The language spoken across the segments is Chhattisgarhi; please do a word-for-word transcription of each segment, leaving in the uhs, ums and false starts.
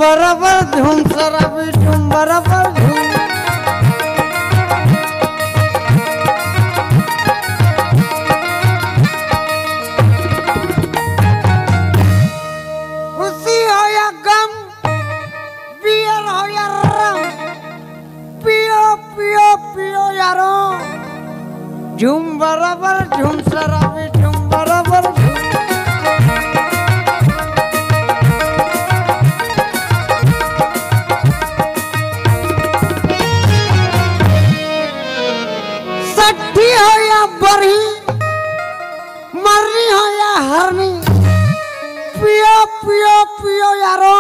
बराबर झूम शराबी झूम, बराबर झूम। खुशी हो या गम, बियर हो या रम, पियो, पियो, पियो यारो। झूम बराबर, झूम शराबी, झूम बराबर, झूम। सट्ठी हो या बरही, मरनी हो या हरनी, पियो, पियो, पियो यारो।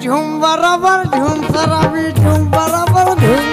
झूम बराबर, झूम शराबी, झूम बराबर, झूम।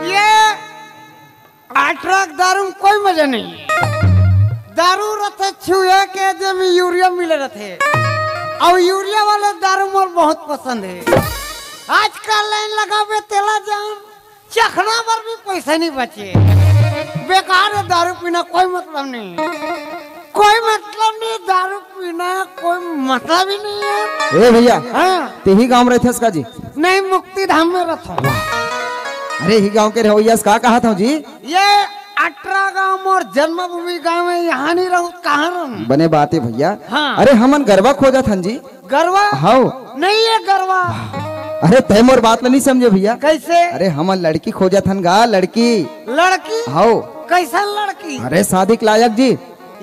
ये अठारह के दारू में कोई मजा नहीं। दारू रथे छुए के, जेमे यूरिया मिले रथे, अउ यूरिया वाले दारू मोर बहुत पसंद हे। आजकल लाइन लगाबे तेला जाम, चखना बर भी पैसा नहीं बचे। बेकार हे, दारू पीना कोई मतलब नहीं, कोई मतलब नहीं, दारू पीना कोई मतलब ही नहीं है। ए भैया, हाँ। तेही गांव में रहथस का जी? नहीं, मुक्ति धाम में रहता हूँ। अरे, ही गांव के रहवैया से का कहा था जी? ये अठारह गांव मोर जन्मभूमि गांव है, यहाँ नहीं रहूँ, कहाँ रहूँ? बने बात है भैया। हाँ। अरे, हमन गरवा खोजत हन जी। गरवा? हाव। नहीं है गरवा। अरे, तय मोर बात ल नहीं समझे भैया। कैसे? अरे, हमन लड़की खोजत हन गा, लड़की। लड़की? हाव। कैसन लड़की? अरे, शादी के लायक जी।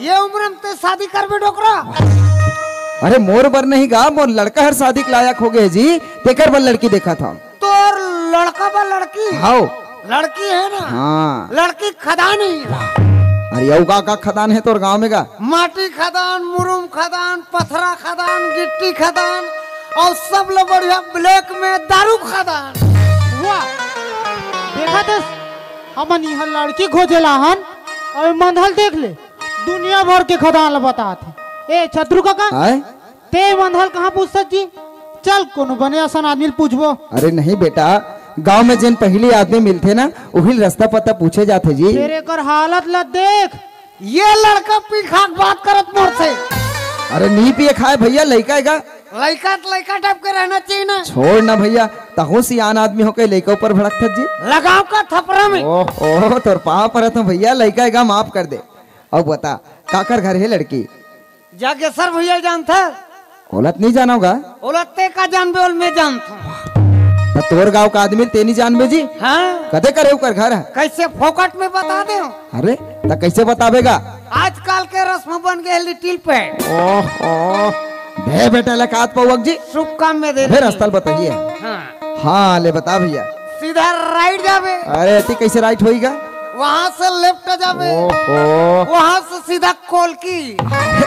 ये उम्र में ते शादी करबे डोकरा? अरे, मोर बर नहीं गा, मोर लड़का हर शादी के लायक हो गए जी, तेकर बर लड़की देखा था। तोर लड़का बर लड़की? हाव। लड़की है ना? हाँ। लड़की खदान ही। अरे, अउ का का खदान है तोर गांव में गा? माटी खदान, मुरुम खदान, पथरा खदान, गिट्टी खदान, अउ सबले बढ़िया ब्लैक में दारू खदान। वाह, देखा दस, हमन इहाँ लड़की खोजे ला हन, अउ मंदहल देख ले, दुनिया भर के खदान ल बतात हे। ए छतरू काका, आय? ते मंदहल कहाँ पूछत जी? चल, कोनो बने असन आदमी ल पूछबो। अरे नहीं बेटा, गांव में जेन पहली आदमी मिलथे ना, उही ल रास्ता पता पूछे जाथे जी। तेरे कर हालत ल देख। ये लड़का पी खा के बात करत मोर से। अरे नहीं पिए खाए भैया, लइका हे गा। लइका त लइका टाइप के रहना चाहिए ना। छोड़ ना भैया, तहूँ सियान आदमी होके लइका ऊपर भड़कथस जी। लगाव का थपरा में। ओह, ओह, तोर पाँव परत हूँ भैया, लइका हे गा, माफ कर दे। अब बता, काकर घर हे लड़की? जागेश्वर भैया जानथस? ओला त नहीं जानव गा। ओला ते का जानबे, ओला मैं जानथों। त तोर गांव का आदमी ल ते नहीं जानबे जी? हाँ। कते कर हे ओकर घर? कैसे फोकट में बता देव? अरे, त कैसे बताबे गा? आजकल के रस्म बन गए लिटिल पैंट। ओहो, बे बेटा लकात पौवक जी। शुभ काम में दे अबे देंगे। रास्ता ल बताइए। हाँ। हाँ, ले बता भैया। सीधा राइट जाबे। अरे, एती कैसे राइट होई गा? वहाँ से लेफ्ट जाबे। ओहो। वहाँ से सीधा कोलकी।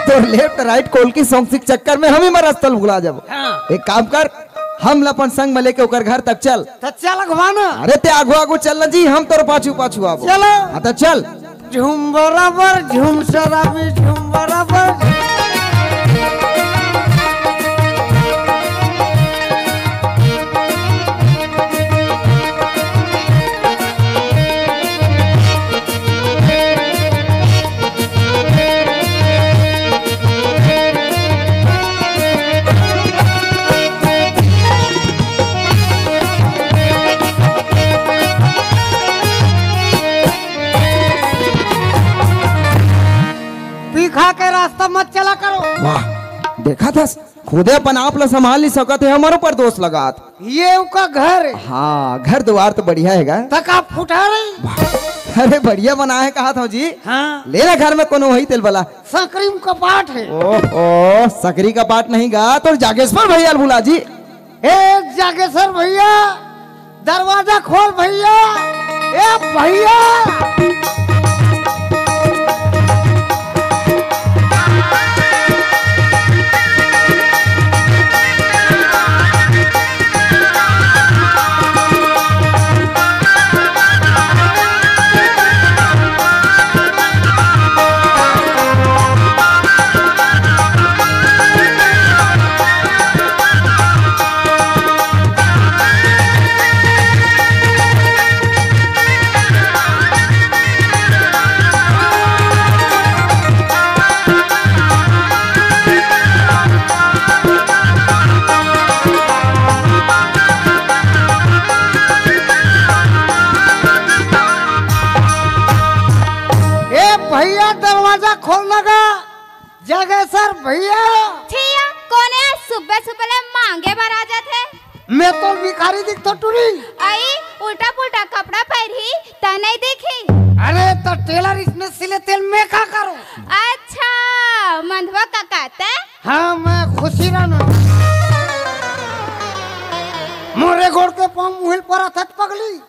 तो लेफ्ट राइट कोलकी सॉन्ग के चक्कर में हम ही मर रास्ता ल भुला जाबो। हाँ। एक काम कर, हम ल अपन संग में लेके ओकर घर तक चल। त चल अगवाना। अरे ते आगू आगू चल ना जी, हम तोर पाछू पाछू आबो। चलो। हाँ त चल। झूम बराबर, झूम शराबी, झूम बराबर। पी खा के रास्ता मत चला करो। वाह, देखा था, खुदे अपन आप ला संभाल नहीं सकत हे, हमर ऊपर दोष लगात। ये ओकर घर हे। हाँ, घर दुवार तो बढ़िया हे गा। त का फुटहा रही? अरे बढ़िया बनाए हे कहा था जी। हाँ। ले ना घर में कोनो होही तेला बला। सकरी में कपाट हे। ओहो, सकरी कपाट नहीं गा, तोर जागेश्वर भैया ल बुला जी। ए जागेश्वर भैया, दरवाजा खोल भैया। ए भैया। भैया, दरवाजा खोलना गा। जागेश्वर भैया। छिया, कोने सुबह सुबह ले मांगे बर आ जाथे? मैं तो भिखारी दिखथों टुरी। अई, उल्टा पुल्टा कपड़ा पहिरही, त नहीं दिखही। अरे, त टेलर इसने सिले तेल मैं का करूं? अच्छा, मंधवा काका ते? हाँ, मैं खुशी रहना। मोरे गोड़ के पाँव मुहिल पर अथत पगली।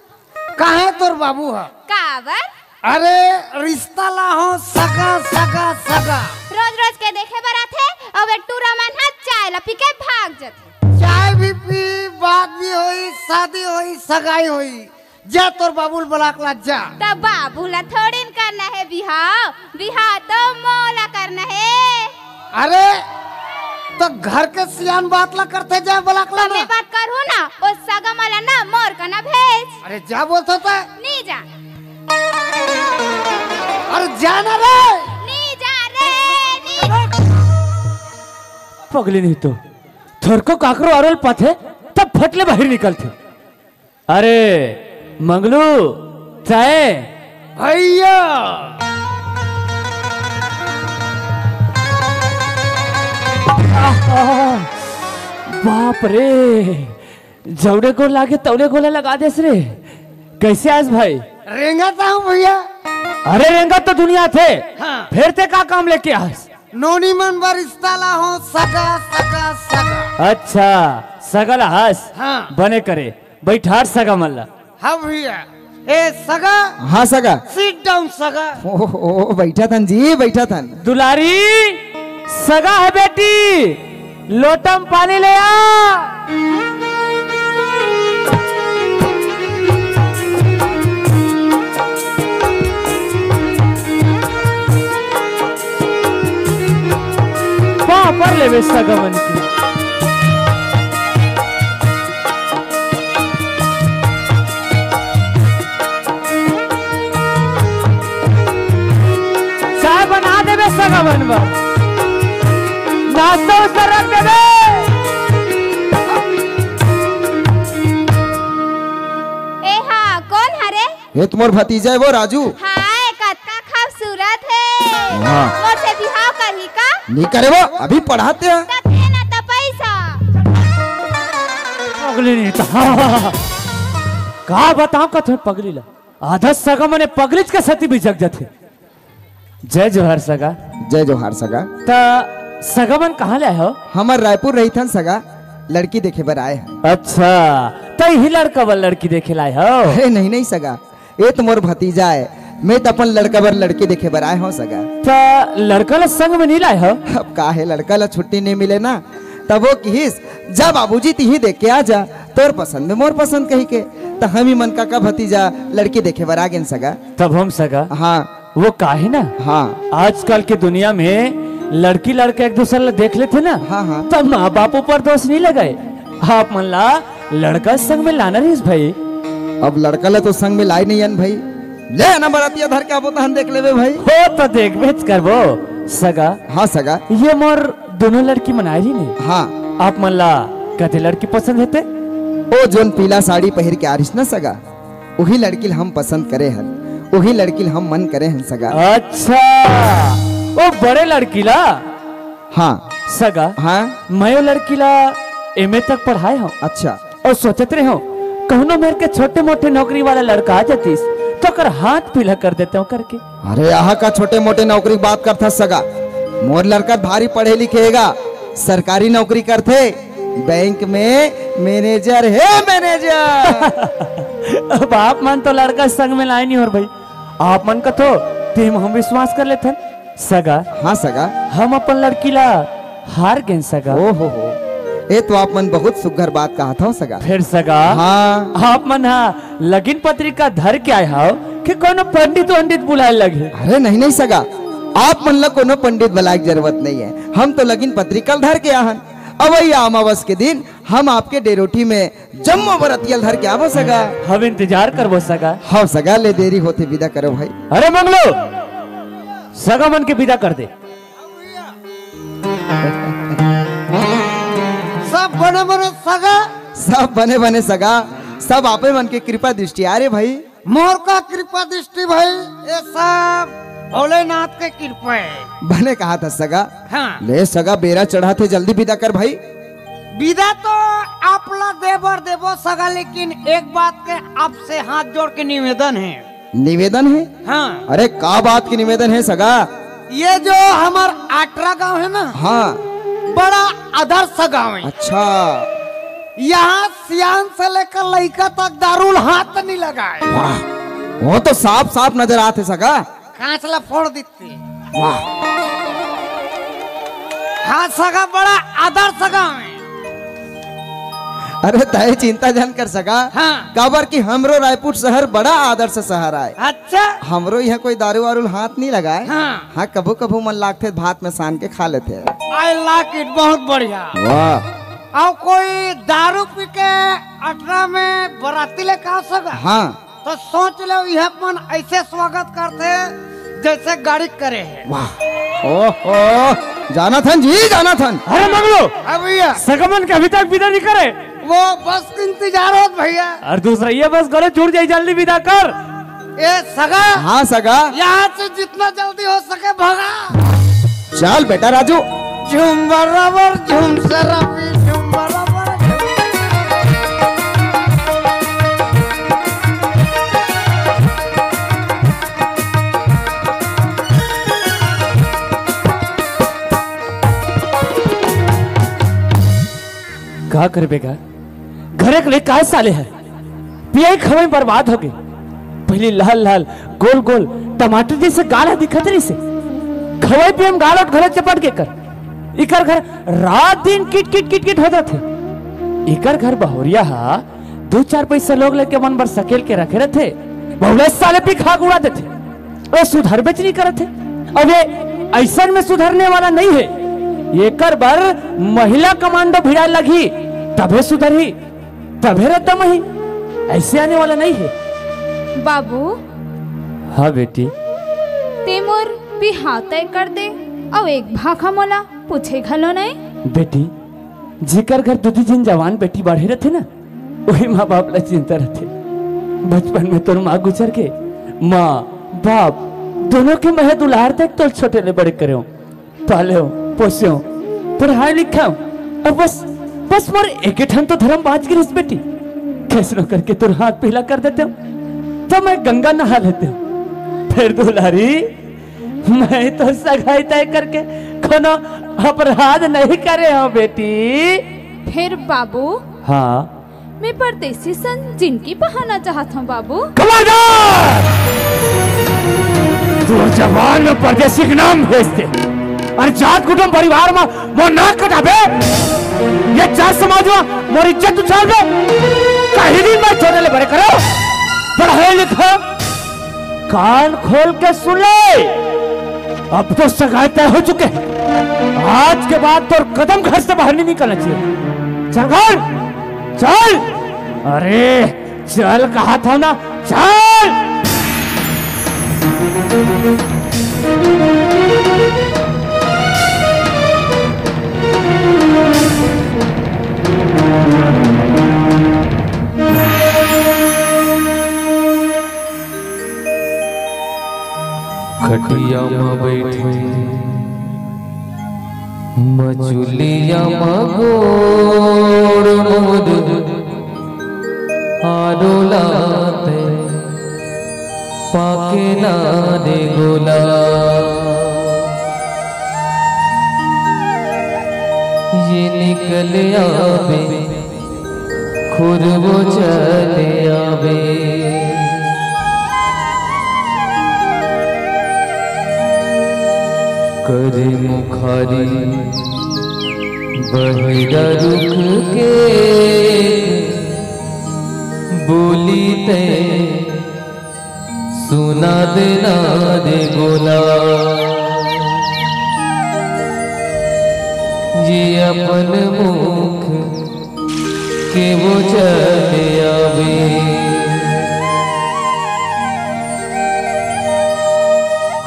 काहे तोर बाबू ह? काबर? अरे, रिश्ता ला हो सगा, सगा, सगा। रोज रोज के देखे बर आथे, अउ ए टूरा मन ह चाय ला पी के भाग जथे। चाय भी पी, बात भी होई, शादी होई, सगाई होई। जा तोर बाबू ल बलाक ला जा। त बाबू ला थोड़ी न करना हे बिहाव, बिहाव तो मोला करना हे। अरे, त घर के सियान बात ला करथे, जा बलाक ला ना। मैं बात करहूं ना, ओ सगा मन ला ना मोर कना भेज। अरे, जा बोलथों त। नी जा। अरे, जा ना रे। नी जा रे, नी। पगली नहीं तो, थोरको काकरो आरोल पाथे, तब फट ले बाहिर निकलथे। अरे मंगलू, चाय। भैया। आहा, बाप रे, जौने गोड़ लागे तौने गोला लगा देस रे। कैसे आस भाई? रेंगत हूँ भैया। अरे रेंगत तो दुनिया थे। हाँ। फेर ते का काम लेके आस? नोनी मन बर रिश्ता ला हो सगा, सगा, सगा। अच्छा, सगा ला हस। हाँ। बने करे, बैठार सगा मन ला। हाँ भैया। ए सगा। हाँ सगा। Sit down सगा। ओ, ओ, बैठा थन जी, बैठा थन। दुलारी, सगा है बेटी, लोटम पानी ले आ। पाँव पर लेबे सगा मन के। चाय बना देबे सगा मन बर, नाश्ता उस्ता रख देबे। ए हा, कोन हरे? ये तो मोर भतीजा है वो राजू। हाय, कतका खूबसूरत है। हाँ। मोर से बिहाव करही का? नहीं करे वो, अभी पढ़ाते हैं। त दे ना त पैसा। पगली नहीं था। का बताओ कथों पगली ला। आधा सगा मने पगलीच के सती बिचक जाथे। जय जोहार सगा। जय जोहार सगा। त सगा मन कहाँ ले आए हो? हमर रायपुर रहिथन सगा, लड़की देखे बर आए हन। अच्छा, त इही लड़का बर लड़की देखे लाए हो? अरे नहीं, नहीं सगा, ये तो मोर भतीजा है, मैं तो अपन लड़का बर लड़की देखे बर आए हूँ सगा। त लड़का ला संग में नहीं लाए हो? अब का है, लड़का ला छुट्टी नहीं मिले ना, तब वो किहिस, "जा बाबूजी, तिही देख के आ जा, तोर पसंद में मोर पसंद" कही के। त हम ही मन काका भतीजा लड़की देखे बर आ गेन सगा। तब हम सगा। हाँ। वो काहे ना? हाँ। आजकल के दुनिया में लड़की लड़का एक दूसर ला देख लेथे ना, हाँ, हाँ। तब माँ बाप ऊपर दोष नहीं लगाए। आप मन ला लड़का संग में लाना रहिस भाई। अब लड़का ला तो संग में लाए नहीं अन भाई, ले आना बरातिया धर के आबो तहन देख लेबे भाई। हो तो देखबेच करबो सगा। हाँ सगा। ये मोर दोनों लड़की मन आए रही नहीं। हाँ। आप मन ला कते लड़की पसंद हेते? ओ जोन पीला साड़ी पहिर के आ रहिस ना सगा, उही लड़की ल हम पसंद करे हन, उही लड़की ल हम मन करे हन सगा। अच्छा, ओ बड़े लड़की ला? हाँ। सगा, हाँ। मैं ओ लड़की ला एमए तक पढ़ाए हूँ। अच्छा। अउ सोचत रहे हूँ, कहूँ मेर के छोटे मोटे नौकरी वाला लड़का आ जातिस, तो ओकर हाथ पीला कर देते हूँ करके। अरे, आहा का छोटे मोटे नौकरी बात करथस सगा? मोर लड़का भारी पढ़े लिखे हेगा, सरकारी नौकरी करथे, बैंक में मैनेजर हे, मैनेजर। अब आप मन तो लड़का संग में लाए नहीं हो भाई, आप मन का तो तेम हम विश्वास कर लेथन। सगा। हाँ सगा। हम अपन लड़की ला हार गेन सगा। ओ हो हो, ए तो आप मन बहुत सुग्घर बात कहत हव सगा। फिर सगा। हाँ। आप मन हा लगिन पत्रिका धर के आए हव कि कोनो पंडित वंडित बुलाए लगे? अरे नहीं नहीं सगा, आप मन ला कोनो पंडित बुलाए के जरूरत नहीं है। हम तो लगिन पत्रिका ल धर के आहन। अवइया अमावस के दिन हम आपके डेरोठी में जम्मो बरतिया ल धर के आबो सगा। हम इंतजार करबो सगा। हव सगा, ले देरी होथे, विदा करो भाई। अरे मंगलू, सगा मन के विदा कर दे। सब बने बने सगा। सब बने बने सगा। सब आपे मन के कृपा दृष्टि आरे भाई। मोर का कृपा दृष्टि भाई, ये सब भोलेनाथ के कृपा हे। बने कहा था सगा। हाँ। ले सगा, बेरा चढ़ा थे, जल्दी विदा कर भाई। विदा तो आप ला दे बर देबो सगा, लेकिन एक बात के आपसे हाथ जोड़ के निवेदन हे। निवेदन हे? हाँ। अरे, का बात के निवेदन हे सगा? ये जो हमर आटरा गांव हे ना, हाँ। बड़ा आदर्श गांव हे। अच्छा। यहाँ सियान से लेकर लइका तक दारू ल हाथ नहीं लगाए। वाह, वो तो साफ साफ नजर आत हे सगा। कांच ला फोड़ देते। वाह। हाँ सगा, बड़ा आदर्श गांव हे। अरे, तय चिंता झन कर सगा। हाँ। काबर कि हमरो रायपुर शहर बड़ा आदर्श शहर आय। अच्छा। हमरो यहाँ कोई दारू वारू ल हाथ नहीं लगाए। हाँ। हाँ, कभू कभू मन लागथे, भात में सान के खा लेथे। I like it, बहुत बढ़िया। वाह। अउ कोई दारू पी के अटरा में बराती ले का सगा? हाँ। तो सोच लो, यह मन ऐसे स्वागत करथे जैसे गाड़ी करे हे। वाह। ओहो, जाना थन जी, जाना थन। अरे मंगलू, हाँ भैया। सगा मन के अभी तक विदा नहीं करे। वो बस के इंतजार होत भैया। और दूसरा ये बस घलो छूट जाई, जल्दी विदा कर। ए सगा। हाँ सगा। यहाँ से जितना जल्दी हो सके भगा। चल बेटा राजू। झूम बराबर झूम शराबी, झूम बराबर झूम। का करबे गा? घरे के ले काय साले हे? पियई खवई बर्बाद होगे। पहिली लाल लाल गोल गोल टमाटर जैसे गाल ह दिखत रहिसे। खवई पियई म गाल ओठ घलो चपट गे कर। इकर घर रात दिन किट किट किट किट हो जाथे। इकर घर बहुरिया ह दू चार पैसा लोग लेके मन बर सकेल के रखे रथे। बहुला साले पी खा के उड़ा देथे। ओ सुधर बेचनी करत हे। अब ये अइसन में सुधरने वाला नहीं हे। एकर बर महिला कमांडो भिड़ाए लगही, तभे सुधरही, तभे रद्दा मही। ऐसे आने वाला नहीं हे। बाबू। हाँ बेटी। ते मोर बिहाव तय कर दे, अउ एक भाखा मोला पूछे घलो नहीं। बेटी, जेकर घर दू दू झिन जवान बेटी बाढ़े रथे ना, वही माँ बाप ला चिंता रथे। बचपन में तोर माँ गुजर के, माँ बाप दोनों के मैं दुलार तक तोर छोटे ले बड़े करेंव, पालेंव, पोसेंव, पढ़ाए लिखाएंव। अब बस, बस मोर एके ठन तो धर्म बाँच गे रहिस बेटी। कैसनो करके तोर हाथ पीला कर देतेंव, तो मैं गंगा नहा लेतेंव। फेर दुलारी, मैं तो सगाई तय करके कोनो अपराध नहीं करे हंव बेटी। फेर बाबू, हाँ। मैं परदेसी सन जिनगी बहाना चाहत हंव बाबू। खबरदार! तोर जबान में परदेसी के नाम भेज दे। अरे जात कुटुम परिवार में मोर नाक कटाबे। ये जात समाज में मोर इज्जत उछालबे। कहीं दिन मैं छोटे ले बड़े करेंव। पढ़े लिखे कान खोल के सुन ले, अब तो सगाई तय हो चुके हैं। आज के बाद तोर कदम घर से बाहर नहीं निकलना चाहिए। चल घर, चल। अरे चल कहा था ना, चल। खटिया म बैठे मचुलिया म गोड़ मोर आरो लाते पाके ना दे गोला। ये निकल आवे खुरबो चले आवे। करे मुखारी बहेरा रुख के बोली ते सुना देना रे गोला। ये अपन मुख के वो चले आवे।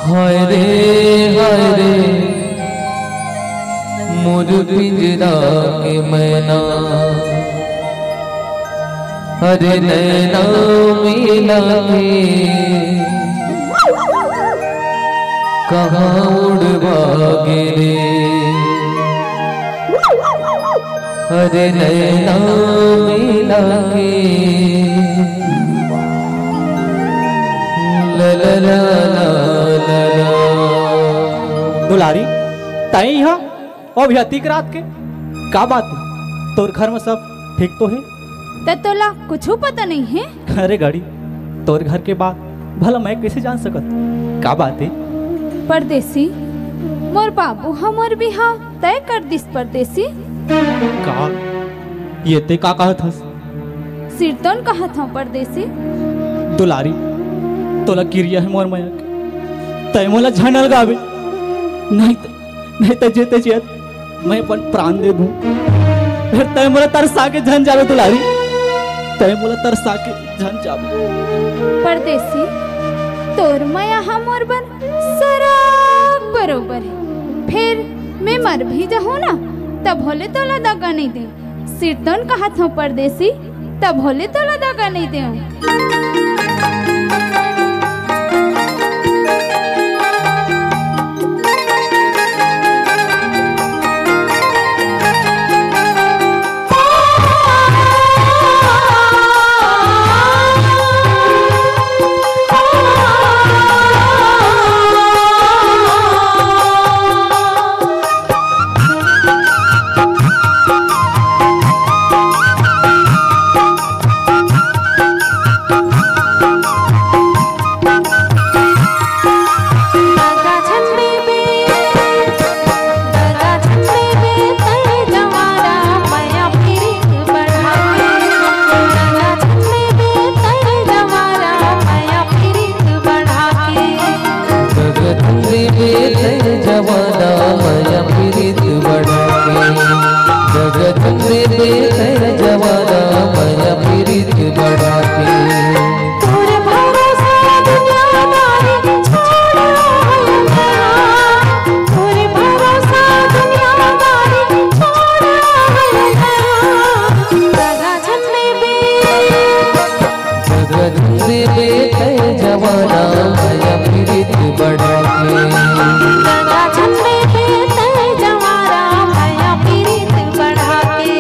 हाय रे, हाय रे, मोर पिंजरा के मैना, अरे नैना मिला के कहाँ उड़वा गे रे, अरे नैना मिला के। ला ला ला ला ला ला। दुलारी, तई इहाँ अभी अतिक रात के का बात हे? तोर घर में सब ठीक तो हे? त तोला कुछु पता नहीं हे? अरे गड़ी, तोर घर के बात भला मैं कैसे जान सकत? का बात हे? परदेसी, मोर बाबू ह मोर बिहाव तय कर दिस परदेसी। का? ये ते का कहत हस? सिरतोन कहत हंव परदेसी। दुलारी, तोला किरिया हे मोर मया के, तय मोला झन अलगाबे, नहीं त, नहीं त जेते जियत मैं अपन प्राण दे दूं। फेर तय मोला तरसा के झन जाबे दुलारी, तय मोला तरसा के झन जाबे। परदेसी, तोर मया ह मोर बर सरग बरोबर हे। फेर मैं मर भी जाहूं ना, तभो ले तोला दगा नहीं देंव। सिरतोन कहत हंव परदेसी, तभो ले तोला दगा नहीं देंव। गगन में बेहतर जवाना मया पीरित बढ़ा के, गगन में बेहतर जवाना मया पीरित बढ़ा के। तोर भरोसा दुनियादारी छोड़ा है गया, तोर भरोसा दुनियादारी छोड़ा है गया। गगन में बे- गगन में बेहतर जवाना मया पीरित बढ़ा के। गगन में बेहतर जवाना मया पीरित बढ़ा के।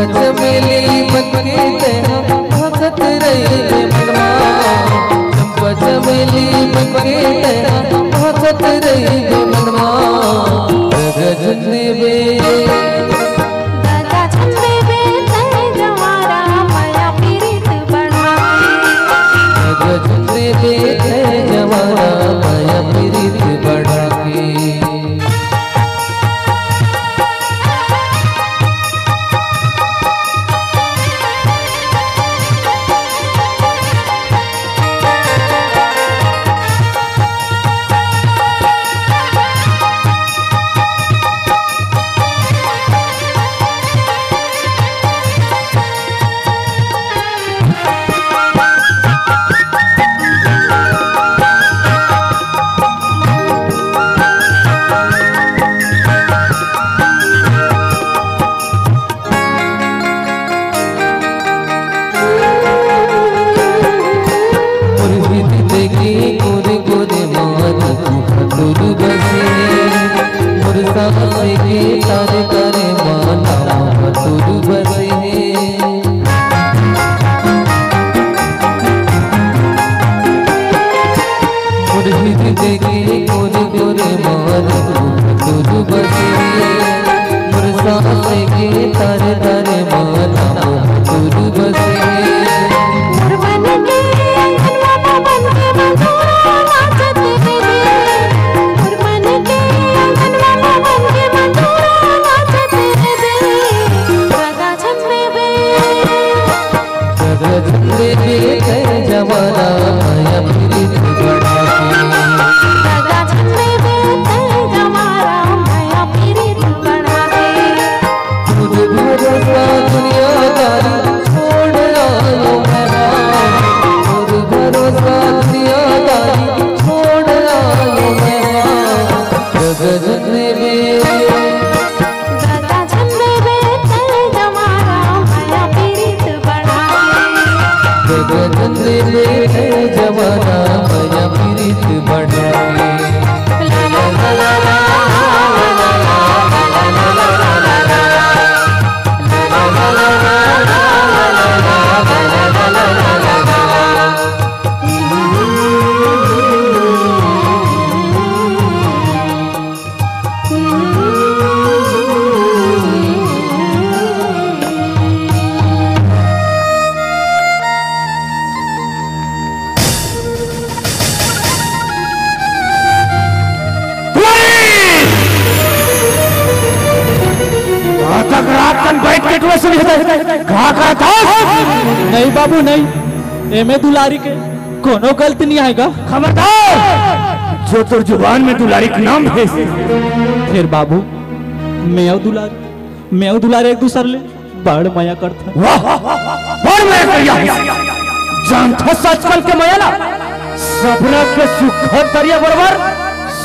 चमेली बन के तेहा भगत रहिबे मनवा, चंपा चमेली बन के तेहा भगत रहिबे मनवा। गगन में बे- गगन में बे जवाना मया पीरित बढ़ा के। तारे तारे माता मोर बसे। मोर मन के अंगनवा म बन के मंदोरा नाचत रे। मोर मन के अंगनवा म बन के मंदोरा नाचत रे। राधा छन में बे। राधा छन में बे, तै जमाना माया पीरित बढ़ा के। राधा छन में बे, तै जमाना माया पीरित बढ़ा के। खुद भरोसा दुनियादारी छोड़ आयो मैं। खुद भरोसा दुनियादारी छोड़ आयो मैं। गगन में दादा झंडे में तय जमाना माया पीरित बढ़ा। गगन में तय जमाना माया पीरित बढ़ा। तक रात कन बैठ के टुआ सुनी होता है। का करत हस? नहीं बाबू, नहीं। एमे दुलारी के कोनो गलती नहीं आएगा। खबरदार! जो तोर जुबान में दुलारी के नाम है। फिर बाबू, मैं अउ दुलारी, मैं अउ दुलारी एक दूसर ले बड़ मया करथन। वाह! बड़ मया करिया। जानथस आजकल के मया ला? सबरा के सुखा तरिया बरोबर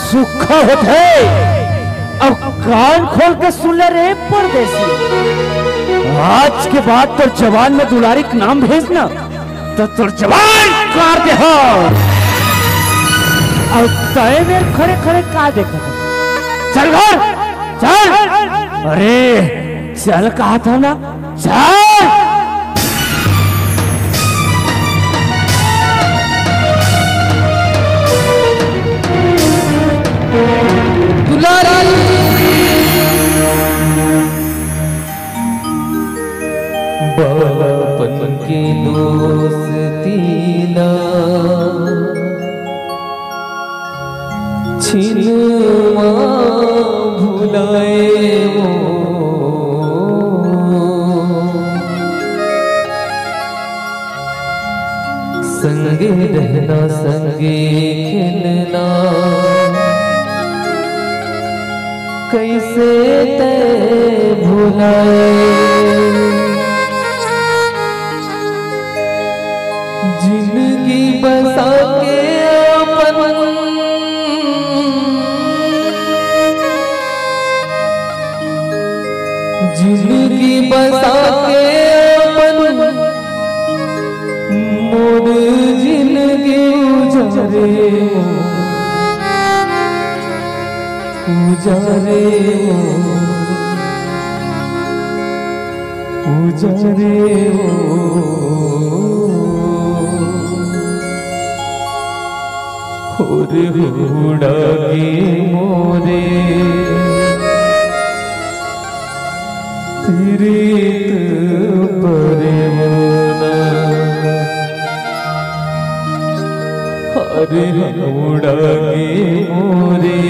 सुखा होथे। अब कान खोल के सुन ले रे परदेसी, आज के बाद तोर जबान में दुलारी के नाम भेस ना, त तोर जबान काट देहूं। अब तय मेर खड़े खड़े का देखत हस? चल घर, चल। अरे, चल कहत हंव ना, चल। दुलारी। बालापन के दोस्ती ला छिन मा भुलाए वो। संगे रहना, संगे खेलना, कइसे तै भुलाए। जिनगी बसा के अपन, जिनगी बसा के अपन, मोर जिनगी उजारे, उजारे, उजारे। होरे हुड़ा गे मोरे, पीरित परेवना। होरे हुड़ा गे मोरे,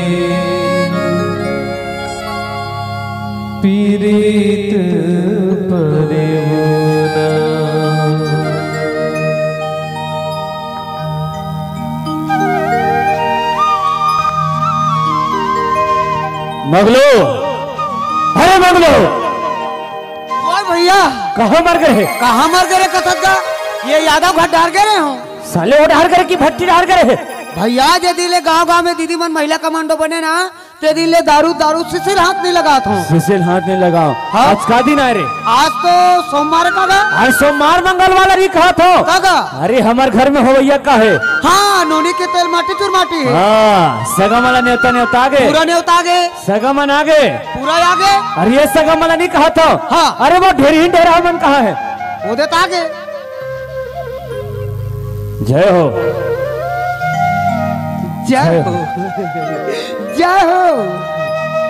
पीरित परेवना। मंगलू, अरे मंगलू, ओए भैया, कहाँ मर गे रहे? कहाँ मर गे रहे कथस गा? ये यादव घर डहर गे रहे हों। साले वो डहर गे रहे कि भट्टी डहर गे रहे? भैया, जे दिन ले गांव गांव में दीदी मन महिला कमांडो बने ना, ते दिन ले दारू, दारू सिसिल हाथ नइ लगात हों। सिसिल हाथ नइ लगाव। हाँ। आज का दिन आय रे? आज तो सोमवार का गा। आज सोमवार मंगलवार ला नइ कहत हों। का गा? अरे हमर घर में होवइया का हे? हाँ, नोनी के तेल माटी चुरमाटी हे। हाँ, सगा मन ला नेवता नेवता गे। पूरा नेवता गे। सगा मन आ गे। पूरा आ गे। अरे ये सगा मन ला नइ कहत हों। हाँ। अरे वो ढेरही ढेरहा मन कहाँ हे? वो देता गे। जय हो। जय जय हो। जय हो।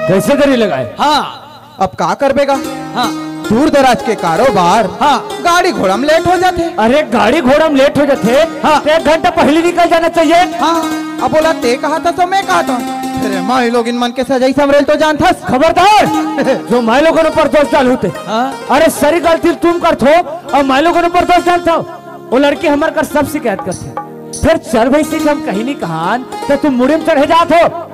कइसे देरी लगाए? हाँ। अब का करबे गा? हाँ। दूर दराज के कारोबार, हाँ। गाड़ी घोड़ा में लेट हो जाथे। अरे, गाड़ी घोड़ा में लेट हो जाथे, हाँ। तो एक घंटा पहले निकल जाना चाहिए। हाँ, अब बोला ते कहा था तो मैं कहा था। अरे, माई लोग इन मन के सजाई संवरेल तो जानथस। खबरदार, जो माई लोगन ऊपर दोष डालहू ते। हाँ। अरे, सरी गलती तुम करथो और माई लोगन ऊपर दोष डालथो। वो लड़की हमर कर सब शिकायत करथे। फिर चल भाई सीख हम कहीं नहीं कहान, तो तुम मुड़ी में चढ़े जात हो।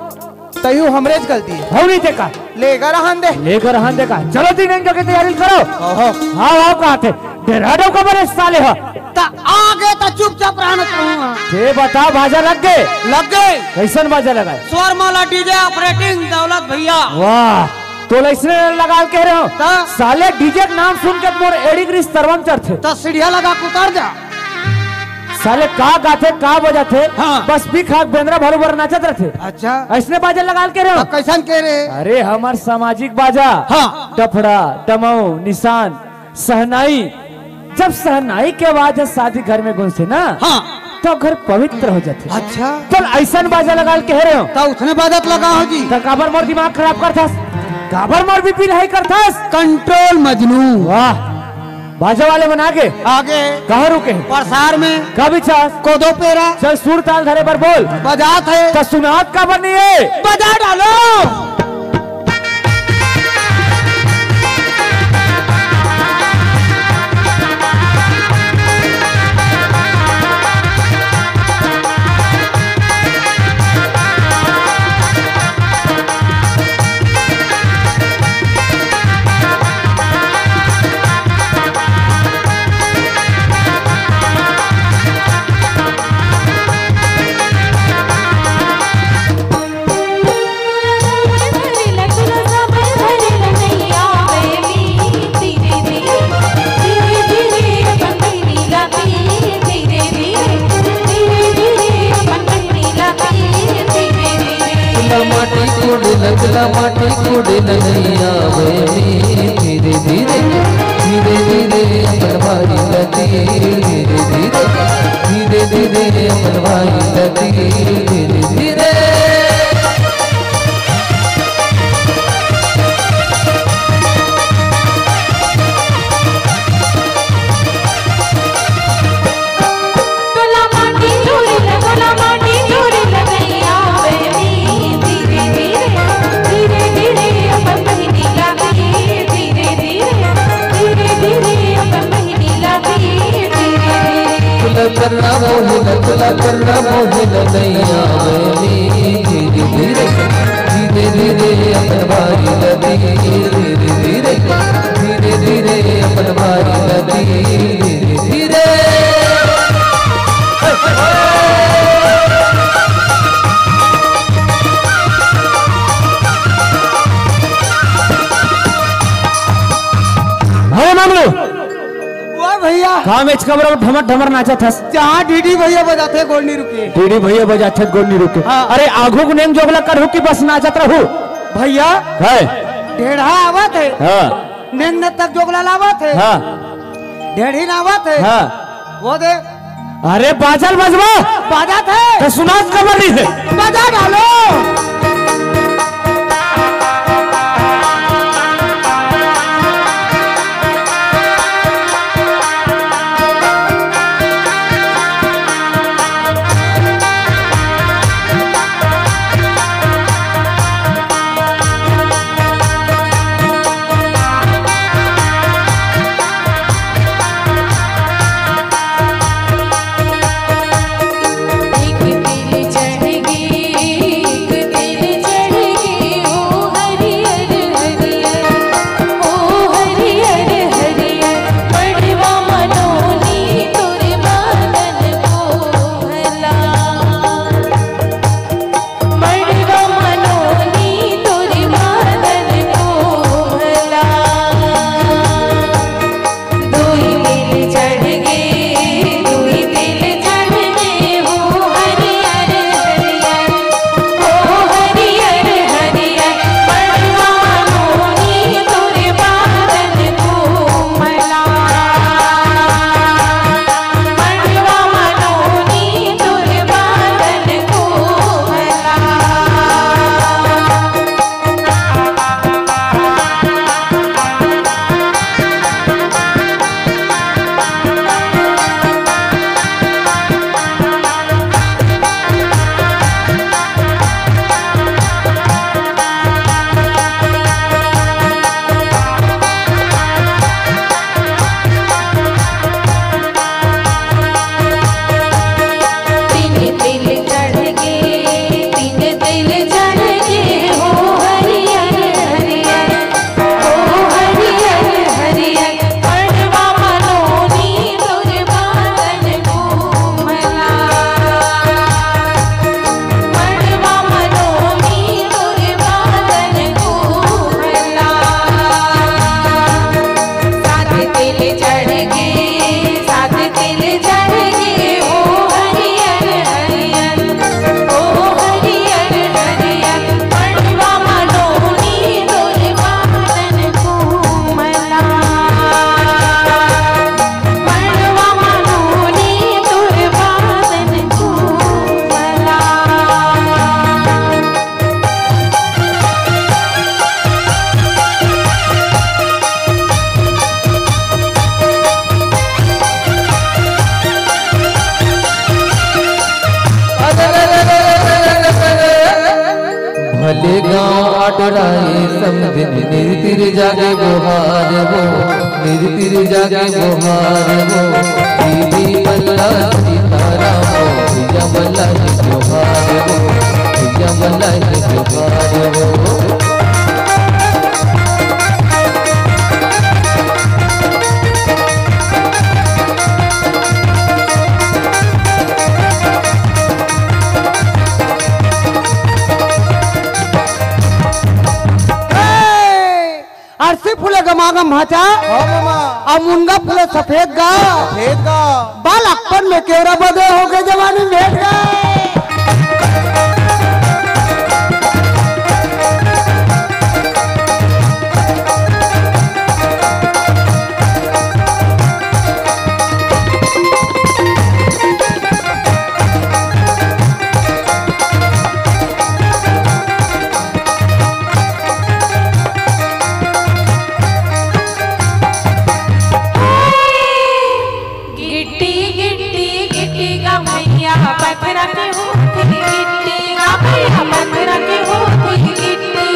तयू हमरे ज गलती हे। हो नहीं देखा। लेकर रहन दे। लेकर रहन दे का। चलो तीन दिन के तैयारी करो। ओहो। हाँ, हाँ, कहा थे। डेरा डो का बड़े साले हो। त आगे त चुपचाप रहना चाहूंगा। ये बता, बाजा लग गए? लग गए। कैसन बाजा लगाए? स्वर माला डीजे ऑपरेटिंग दौलत भैया। वाह, तो इसने लगा के कह रहे हो? त? साले डीजे के नाम सुन के मोर एड़ी ग्रीस तरवम चढ़थे। त सीढ़िया लगा के उतर जा। साले का गाथे, का बजाथे, हाँ। बस भी खाक बेंदरा भालू बर नाचत रहथे। अच्छा। ऐसने बाजा लगा के रहो। तो कैसन के रे? अरे, हमर सामाजिक बाजा। हाँ। डफड़ा, डमऊ, निशान, सहनाई। जब सहनाई के आवाज ह शादी घर में गूंजथे ना, हाँ। तो घर पवित्र हो जाथे। अच्छा। चल, ऐसन बाजा लगा के रहो। तो उसने बाजा त लगा हो जी। तो काबर मोर दिमाग खराब करथस? काबर मोर बीपी हाई करथस? कंट्रोल मजनू। वाह। बाजा वाले मन आगे। आगे। कहाँ रुके हैं? प्रसार में। का बिचार? कोदो पेरा। चल, सुर ताल धरे बर बोल। बजात हे। त सुनात काबर नहीं हे? बजा डालो। माटी कोड़े लगला, माटी कोड़े नैया वे में धीरे धीरे, धीरे धीरे अपन भाई ला तीर, धीरे धीरे, धीरे धीरे अपन भाई ला तीर, धीरे धीरे। तोला माटी चूड़ी ल, तोला माटी चूड़ी ल नैया बेबी, धीरे धीरे, धीरे धीरे अपन बहिनी लागी, धीरे धीरे, धीरे धीरे अपन बहिनी लागी, धीरे धीरे। तोला करना मोहिन, तोला करना मोहिन नैया बेबी, धीरे धीरे, धीरे धीरे अपन भाई लगी, धीरे धीरे, धीरे धीरे अपन भाई लगी, धीरे धीरे। अरे मामलो। वाह भैया। का मेच कबर ढमर ढमर नाचत हस? जहाँ डीडी भैया बजाथे गोड़ नहीं रुके। डीडी भैया बजाथे गोड़ नहीं रुके। हाँ। अरे आघू को नेंग जोगला करहू कि बस नाचत रहू? भैया। है। ढेढ़ा आवत हे। हाँ। नेंग न तक जोगला लावत हे। हाँ। ढेढ़ी नावत हे। हाँ। वो दे। अरे बाजल बजवा। बाजत हे। तो सुनात कबर नहीं हे। बजा डालो। डराए समधिन निरतिर जागे बोहार हो, निरतिर जागे बोहार हो। दीदी मल्ला सीताराम हो, भैया मल्ला जोहार हो, भैया मल्ला जोहार हो। अरसी फूले गमागम भांचा। हाँ मामा। अउ मुनगा फूले सफेद गा। सफेद गा। बालकपन में केवरा बदे हो गे जवानी भेंट गा। गिट्टी गिट्टी गिट्टी गा भैया पथरा के होथे गिट्टी गा भैया पथरा के होथे गिट्टी।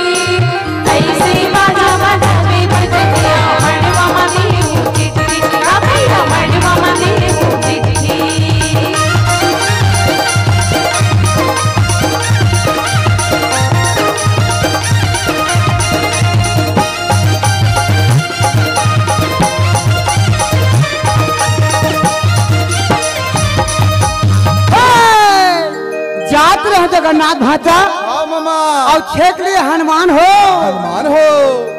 कैसे बाजा बजावे बजनिया, मड़वा मा देहू चिट्ठी गा भैया, मड़वा मा देहू चिट्ठी। जात रहो जगन्नाथ भांचा। हाँ मामा। अउ छेक लिए हनुमान हो। हनुमान हो।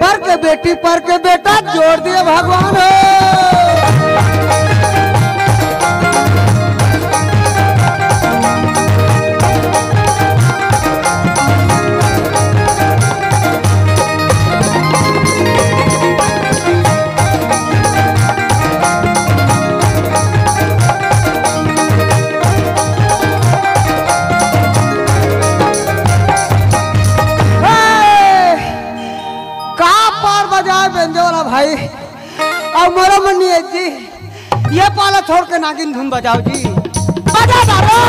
पर के बेटी पर के बेटा जोर दिए भगवान हो। का पार बजाए बेंजो वाला भाई, अउ मोरो मन नहीं है जी, ये पाला छोड़ के नागिन धुन बजाओ जी, बजा डालो।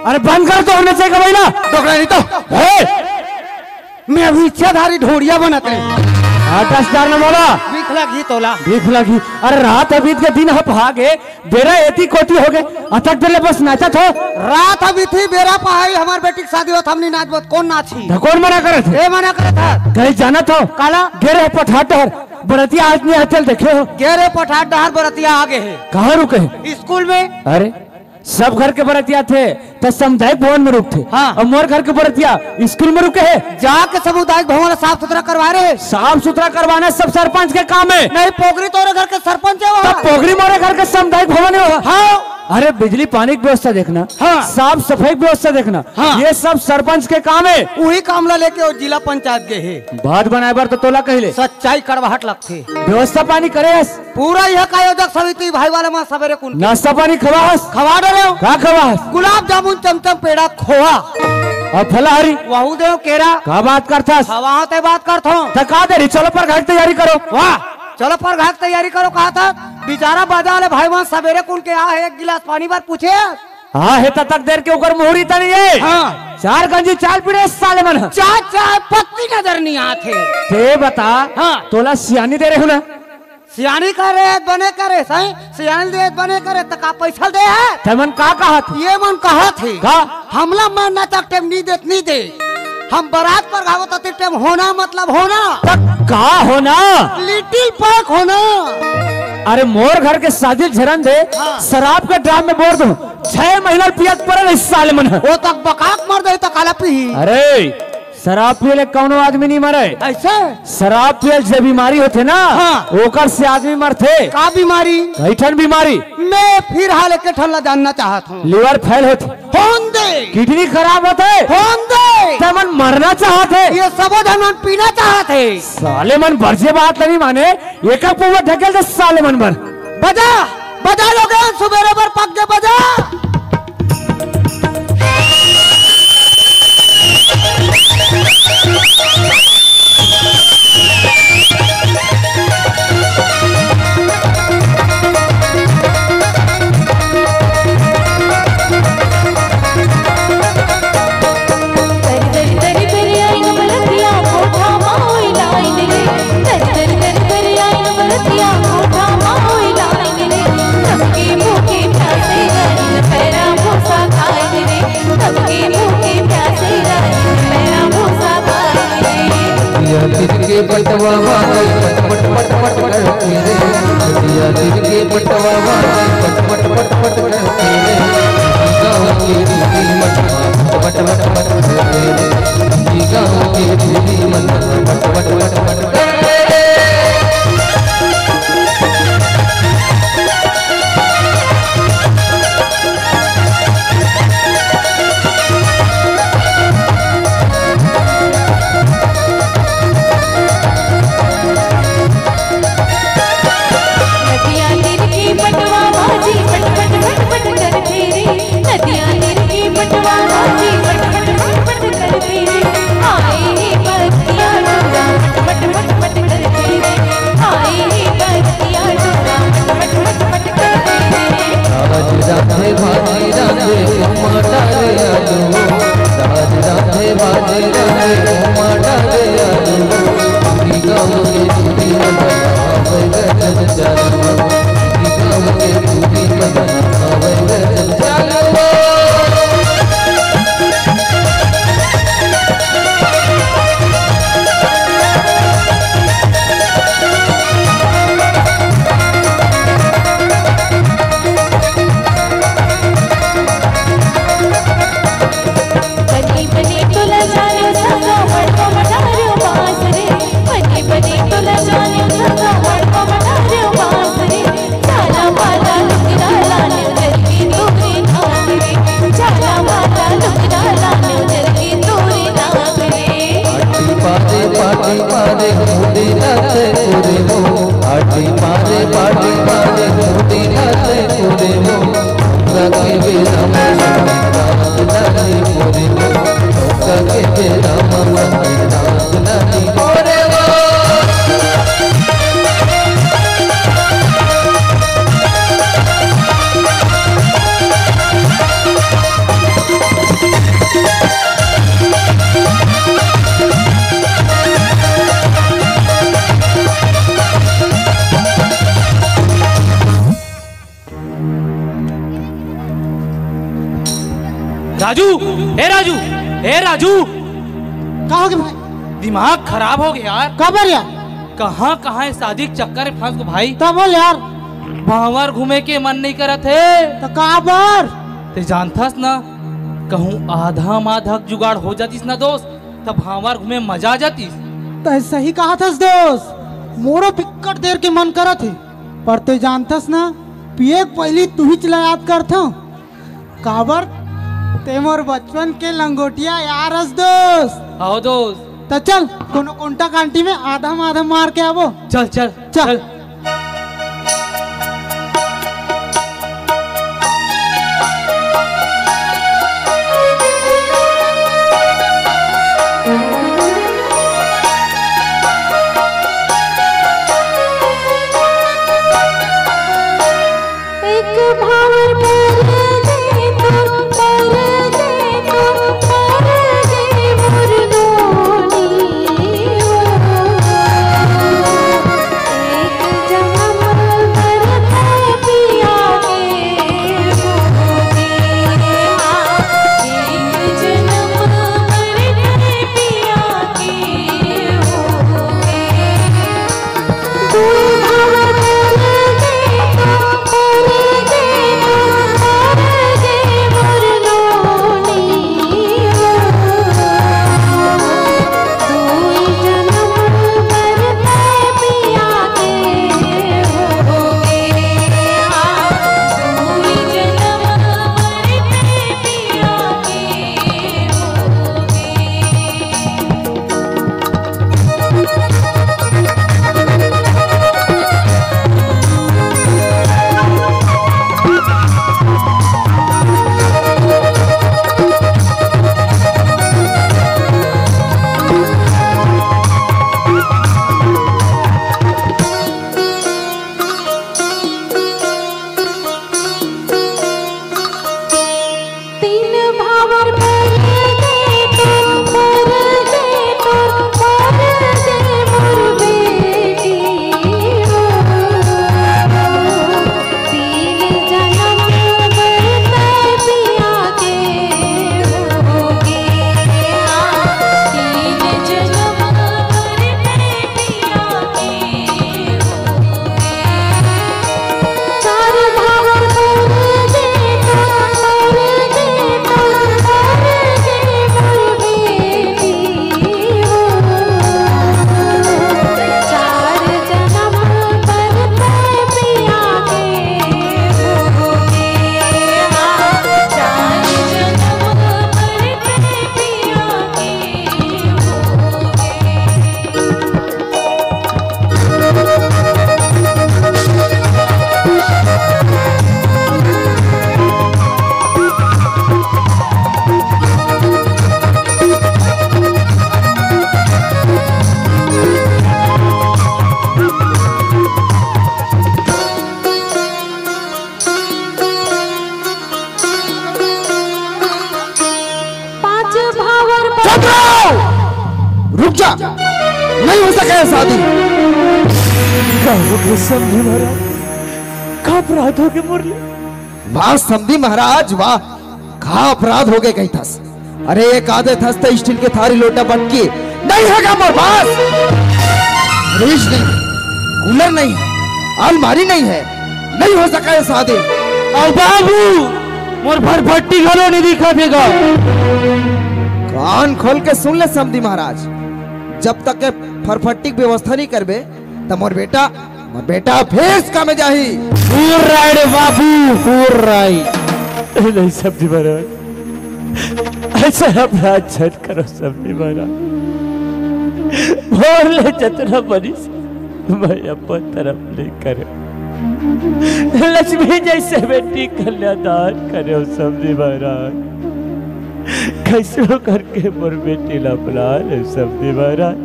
अरे बंद कर तो, हमने से कमाई ना। डोकरा नहीं तो। हे! मैं अभी इच्छाधारी ढोड़िया बनत रही। हाँ, दस हजार न बोला। भीख लगी तोला। भीख लगी। अरे रात अभी के दिन ह भागे, बेरा एती कोती हो गए, अतक देर ले बस नाचत हो। रात अभी थी, बेरा पहाई, हमार बेटी के शादी होत, हमनी नाचबो, कौन नाची? त कौन मना करत हे? ए मना करत हे। कहीं जानत हो? काला? गेरे पठार डहर, बरतिया आज नहीं आचल देखे हो? गेरे पठार डहर बरतिया आगे हे। कहाँ रुके हे? स्कूल में। अरे, सब घर के बरतिया थे, त सामुदायिक भवन में रुकथे। हाँ। अउ मोर घर के बरतिया स्कूल में रुके हे। जाके सामुदायिक भवन ला साफ सुथरा करवा रे। साफ सुथरा करवाना सब सरपंच के काम हे। नहीं, पोगरी तोरे घर के सरपंच हे वहाँ। त पोगरी मोरे घर के सामुदायिक भवन हे वहाँ। हाँ। अरे बिजली पानी के व्यवस्था देखना, हाँ। साफ सफाई के व्यवस्था देखना, हाँ। ये सब सरपंच के काम हे। उही काम ला लेके वो जिला पंचायत गए हे। बात बनाए बर तो तोला कहले। सच्चाई कड़वाहट लगथे। व्यवस्था पानी करे हस? पूरा यह आयोजक समिति भाई वाले मन सबेरे कुन के नाश्ता पानी खवास? खवा डरे हो। का खवास? गुलाब जामुन, चमचम, पेड़ा, खोवा। अब फलाहारी? वहू देव केरा। का बात करथस? खवा ते बात करथो। त का देरी? चलो परघाट तैयारी करो। वाह, चलो परघाट तैयारी करो कहा था। बेचारा बाजा वाले भाई मन सबेरे कुन के आ हे, एक गिलास पानी बर पूछे। हाँ, हे त तक देर के ओकर मुहूरी त नहीं हे। हाँ। चार गंजी चाल पीड़े साले मन। चाय, चाय पत्ती नजर नहीं आत हे। ते बता, हाँ। तोला सियानी दे रहे हो ना? सियानी करे, बने करे, सही? सियानी दे, बने करे, त का पैसा दे हे? ते मन का कहत? ये मन कहत हे। का? हमला मन ना तक टेम नहीं देत, नहीं दे। हम बरात परघावत अति टेम होना मतलब होना। त का होना? लिटिल पाक होना। अरे मोर घर के शादी झरन दे, हाँ। शराब के ड्राम में बोर दूं। छह महीना पियत परल इस साले मन। वो तक बकाक मर दे त काला पीही। अरे, शराब पिए ले कौनो आदमी नहीं मरे। ऐसे? शराब पिए जे बीमारी होथे ना, हाँ। ओकर से आदमी मरथे। का बीमारी? कई ठन बीमारी। मैं फिर हाल एक ठन ला जानना चाहत हूँ। लिवर फेल होथे। होन दे। किडनी खराब होथे। होन दे। ते मन मरना चाहत हे। ये सबो झन मन पीना चाहत हे। साले मन बरजे बात ल नहीं माने, एक पौवा ढकेल दे साले मन बर। बजा, बजा लोगन, सुबेरे बर पक के बजा। नदिया तीर के बटवा वाले पट पट पट पट करथे रे। नदिया तीर के बटवा वाले पट पट पट पट करथे रे। गाँव के दूरी मन पट पट पट करथे रे। गाँव के दूरी मन पट पट पट पट करथे रे। नदिया तीर के पटवा बाजी पट पट पट पट करथे रे। नदिया तीर के पटवा बाजी पट पट पट पट करथे रे। आए हे बरतिया टोला पट पट पट पट करथे रे। आए हे बरतिया टोला पट पट पट पट करथे रे। राज राधे भाजी राधे टमाटर आलू। राज राधे भाजी राधे टमाटर आलू। पूरी गाँव के पूरी मजा आवे गजब चालू। पूरी गाँव के पूरी मजा आवे गजब चालू। बने बने तोला जाने सगा मड़वा मडारियो बांस रे। बने बने तोला जाने सगा मड़वा मडारियो बांस रे। चाला वाला लुगरा लाने जरगी तोरे नाक रे। चाला वाला लुगरा लाने जरगी तोरे नाक रे। आटी पारे पाटी पारे मुंडी नाचे तोरे हो। आटी पारे पाटी पारे मुंडी नाचे तोरे हो। नौका के बेरा मा संगीत नाच नाचे तोरे हो। नौका के बेरा मा संगीत नाच नाचे तोरे हो। राजू, ए राजू, ए राजू। का हो गे भाई? दिमाग खराब हो गे यार। काबर यार? कहाँ कहाँ ये शादी के चक्कर में फंस गे भाई। त बोल यार। भांवर घूमे के मन नहीं करत हे। त काबर? ते जानथस ना, कहूँ आधा माधक जुगाड़ हो जातिस ना दोस्त, त भांवर घूमे मजा आ जातिस। तैं सही कहत हस दोस्त, मोरो बिक्कट देर के मन करत हे, पर तैं जानथस ना, पिए के पहिली तुहिच ला याद करथंव। काबर? तैं मोर बचपन के लंगोटिया यार हस दोस्त। आओ दोस्त। त चल, कोनो कोंटा कांटी में आधा माधा मार के आबो। चल, चल, चल। चल। एक भावर कर दे तो, कर दे तो, कर दे मोर नोनी ओ। एक के शादी। का हो गे समधी महाराज? का अपराध हो गे मोर ले? वाह समधी महाराज, वाह, का अपराध हो गे कहिथस। अरे, एक आदे थस त स्टील के थारी लोटा बटकी नहीं हे गा मोर पास। फ्रिज नहीं हे, कूलर नहीं हे, अलमारी नहीं हे, नहीं हो सका ये शादी। अउ बाबू, मोर फरफट्टी घलो नहीं दिखा देगा। कान खोल के सुन ले समधी महाराज, जब तक के फरफट्टी के व्यवस्था नहीं करबे, त मोर बेटा, मोर बेटा फेस का में जाही। पूर राय रे बाबू, पूर राय। ए, नहीं समधी महाराज, ऐसा अपराध झन करो समधी महाराज। मोर ले जतना बनिस, मैं अपन तरफ ले करे। लक्ष्मी जैसे बेटी कन्यादान करे हो समधी महाराज। कैसनो करके मोर बेटी ला बुला ले समधी महाराज,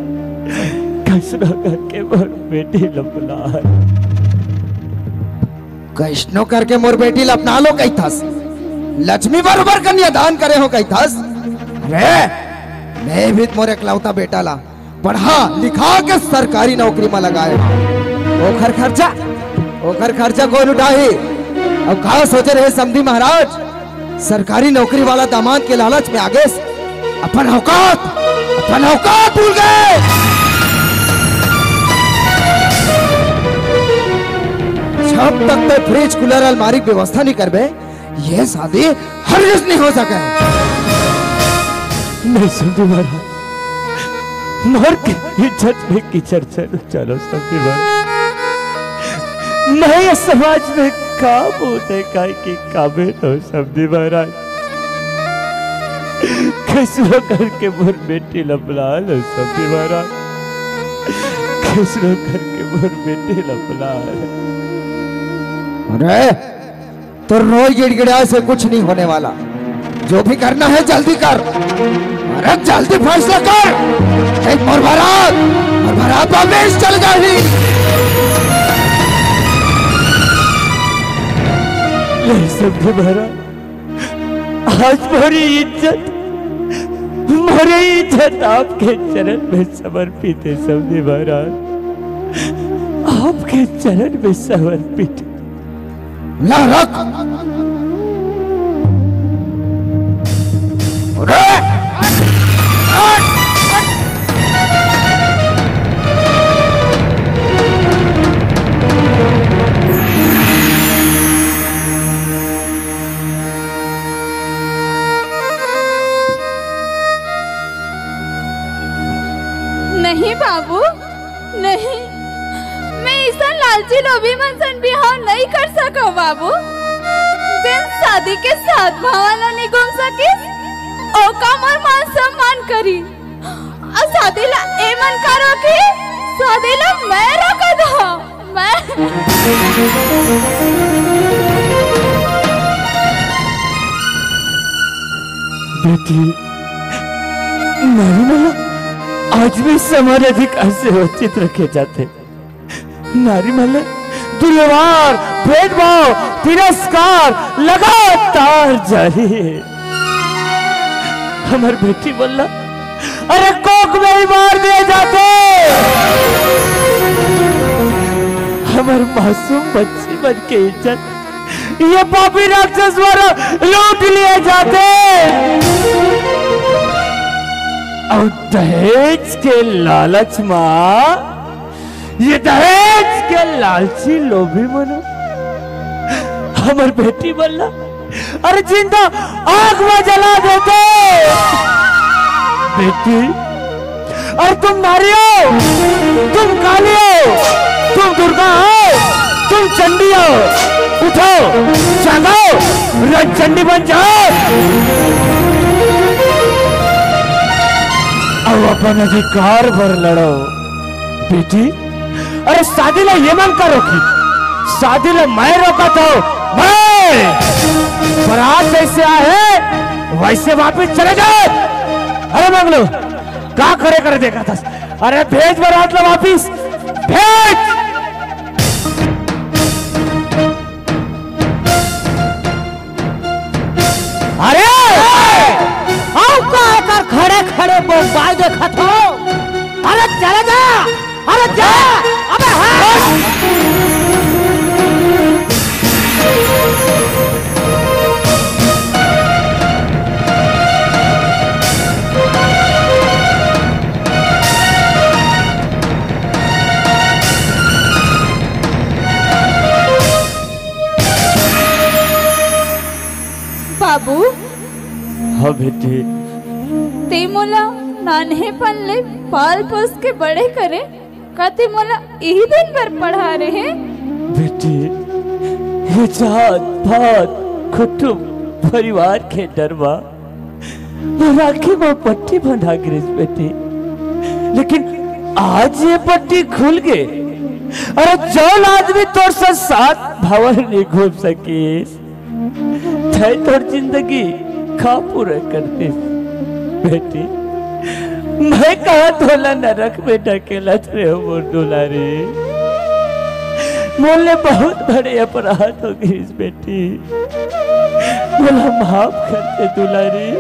कैसनो करके मोर बेटी ला बुला ले। कैसनो करके मोर बेटी ला अपना लो कहिथस, लक्ष्मी बरोबर कन्यादान करे हो कहिथस। अरे, मैं भी मोर एकलौता बेटा ला पढ़ा लिखा के सरकारी नौकरी में लगाए हंव। ओखर खर्चा, ओखर खर्चा कोन उठाही? अब का सोचे रहे समधी महाराज, सरकारी नौकरी वाला दामाद के लालच में आगेस अपन औकात, अपन औकात भूल गे। जब तक ते फ्रिज, कूलर, अलमारी के व्यवस्था नहीं करबे, ये शादी हरगिज नहीं हो सके। नहीं समधी महाराज, मोर के इज्जत में कीचड़ चलो, चलो समधी महाराज। मैं ये समाज में का मुंह देखाय के काबिल हंव समधी महाराज। कैसनो करके मोर बेटी ला बुला ले समधी महाराज, कैसनो करके मोर बेटी ला बुला ले। अरे, तो रोज गिड़गिड़ाए से कुछ नहीं होने वाला। जो भी करना है जल्दी कर। अरे जल्दी फैसला कर। नहीं मोर बारात, मोर बारात वापिस चल जाही। नहीं समधी महाराज, आज मोरी इज्जत, मोरी इज्जत आपके चरण में समर्पित है समधी महाराज, आपके चरण में समर्पित। ला रख। अरे! नहीं बाबू, नहीं, मैं अइसन लालची लोभी मन सन बिहाव नइ कर सकव बाबू। जेन शादी के सात भाव ला नइ घूम सकिस, ओका मोर मान सम्मान करी। अउ शादी ला ए मन का रोकही, शादी ला मैं रोकत हंव, मैं। बेटी, नारी मन ला आज भी समान अधिकार से वंचित रखे जाथे। नारी मन ले दुर्व्यवहार, भेदभाव, तिरस्कार लगातार जारी हे। हमर बेटी मन ला अरे कोख में ही मार दिए जाथे। हमर मासूम बच्ची मन के इज्जत ये पापी राक्षस मन लूट लिए जाथे। अउ दहेज के लालच मा, ये दहेज के लालची लोभी मन हमर बेटी मन ला अरे जिंदा आग में जला देथे। बेटी, और तुम नारी हो, तुम काली हो, तुम दुर्गा हो, तुम चंडी हो। उठो, जागो, रणचंडी बन जाओ। अब अपन अधिकार बर लड़ो। बेटी, अरे शादी ला ये मन का रोकी, शादी ला मैं रोकत हंव, मैं। बारात जैसे आए वैसे वापिस चले जाओ। अरे मंगलू, का खड़े खड़े देखत हस? अरे भेज बारात ला वापिस, भेज। अरे अउ का एकर खड़े खड़े बोंबाई देखत हव? अरे चले जा। हाँ बेटी। ते मोला नान्हेपन ले पाल पोस के बड़े करे, का ते मोला इही दिन बर पढ़ा रहे? बेटी, ये जात पात, कुटुंब, परिवार के डर मा मोर आँखी मा पट्टी बंधा गिरिस बेटी। लेकिन आज ये पट्टी खुल गे, अउ जौन आदमी तोर संग साथ भंवर नइ घूम सकिस, तैं तोर जिंदगी का पूरा कर देस बेटी? मैं कहाँ तोला नरक में ढकेलत रहेंव मोर दुलारी। मोर ले बहुत बड़े अपराध हो गिस बेटी, मोला माफ कर दे दुलारी,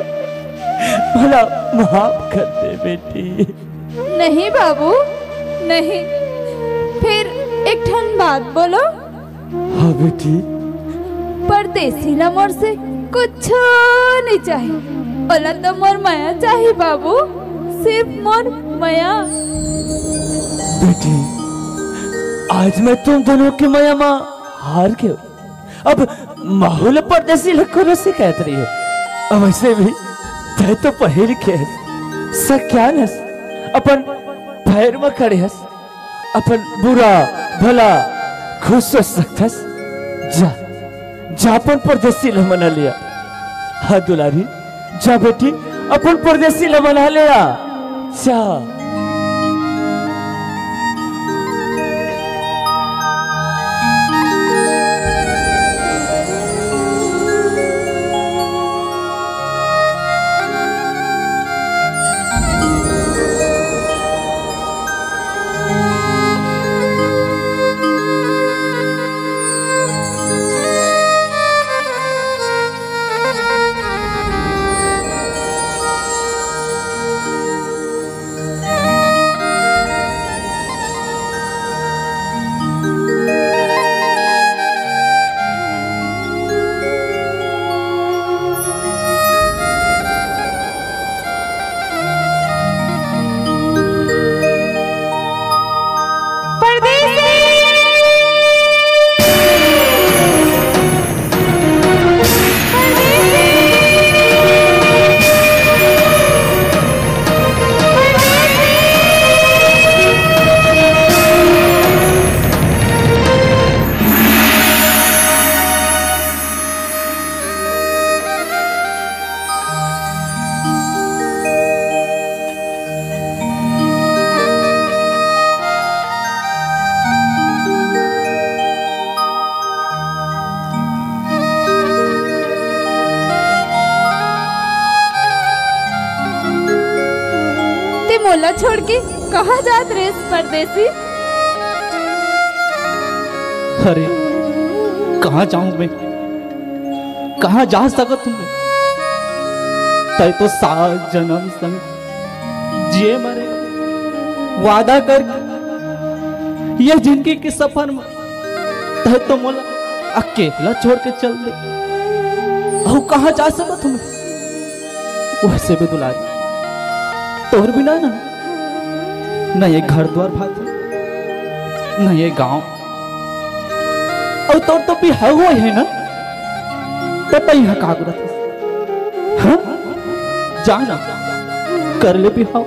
मोला माफ कर दे बेटी। नहीं बाबू, नहीं। फिर एक ठन बात बोलो। हाँ बेटी। परदेसी ला मोर से कुछू नइ चाही, ओला तो मोर मया चाही बाबू, सिर्फ मोर मया। बेटी, आज मैं तुम दोनों के मया मा हार गेंव। अब महूँ ल परदेसी ल कोनो शिकायत नइ हे। अब वइसे भी तैं तो पढ़े लिखे हस, सयान हस, अपन पैर म खड़े हस, अपन बुरा भला खुद सोच सकथस। जा, जा अपन परदेसी ल मना ले आ। हाँ दुलारी, जा बेटी, अपन परदेसी ल मना ले आ। जा। ते मोला छोड़ के कहाँ जात रेहेस परदेसी? अरे, कहाँ जाहूँ मैं? कहाँ जा सकत हूँ मैं? तैं तो सात जनम संग जिए मरे वादा करके ये जिंदगी के सफर में तैं तो मोला अकेला छोड़ के चल दे। अउ कहाँ जा सकत हूँ मैं? वइसे भी दुलारी, तोर बिना ना, न ये घर द्वार भाथे, न ये गांव। अउ तोर तो बिहाव होय हे ना, त तैं इहाँ का करत हस? हाँ? जा ना, कर ले बिहाव।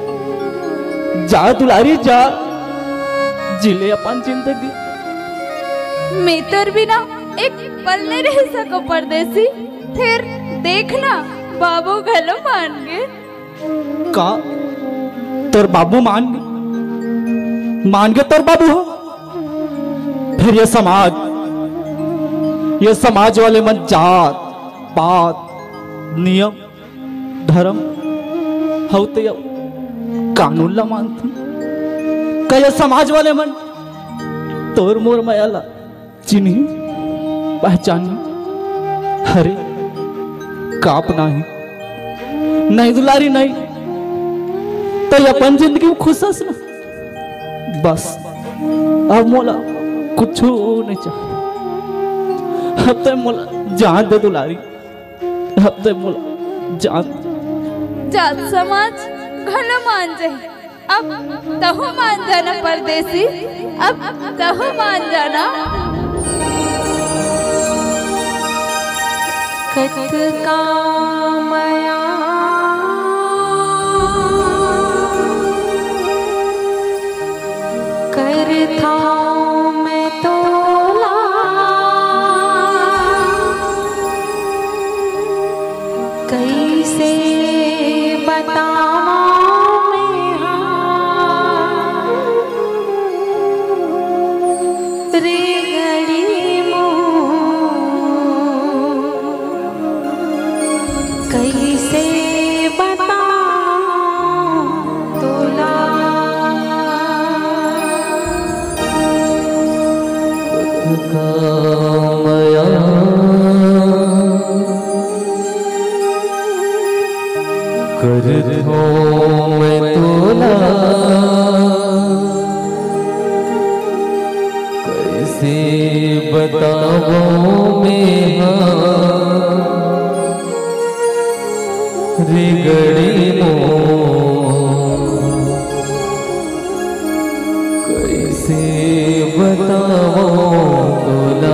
जा दुलारी, जा, जी ले अपन जिंदगी। मैं तोर बिना एक पल नइ रह सकों परदेसी। फेर देखना, बाबू घलो मान गे। का तोर बाबू मान गे? मान गे तोर बाबू ह? फेर ये समाज, ये समाज वाले मन जात पात, नियम, धरम, हव ते कानून ला मानथे। का ये समाज वाले मन तोर मोर मया ला चिन्ही, पहचानी? अरे, का अपनाही? नहीं दुलारी, नहीं। तैं अपन जिंदगी में खुश हस ना? बस, अब मोला कुछू नइ चाही। अब तैं मोला जान दे दुलारी, अब तैं मोला जान दे। जात समाज घलो मान जाही। अब तहूँ मान जाना परदेसी, अब तहूँ मान जाना। कतका मया करथौं मैं तोला, कइसे बतावौं मैं हा रे गड़ी मोर, कइसे बतावौं तोला। कतका मया करथौं मैं तोला, कइसे बतावौं मैं हा रे गड़ी मोर, कइसे बतावौं तोला।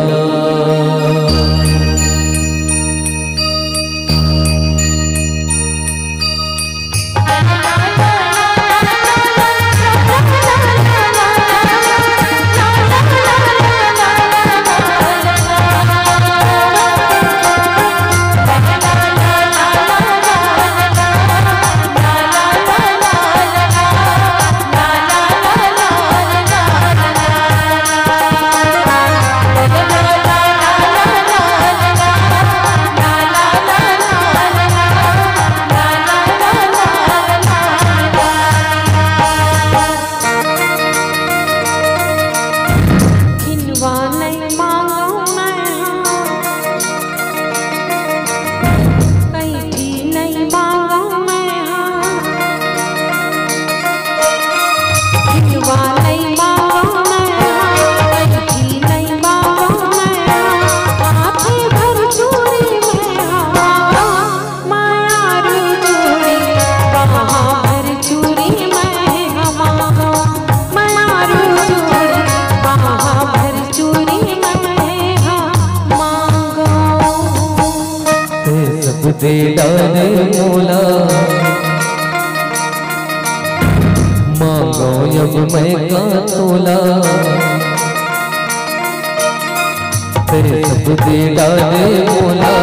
खिनवा नइ मांगौं मैं हा, कहीं भी नइ मांगौं मैं हा। खिनवा नइ मांगौं मैं हा, कहीं भी नइ मांगौं मैं हा। हाथे भर चूड़ी मैं हा, मयारू चूड़ी, बाहां भर चूड़ी मैं हा मांगौं। मयारू चूड़ी, बाहां भर चूड़ी मैं हा मांगौं। तैं सब दे डारे मोला, मांगौं अब मैं का तोला। तैं सब दे डारे मोला,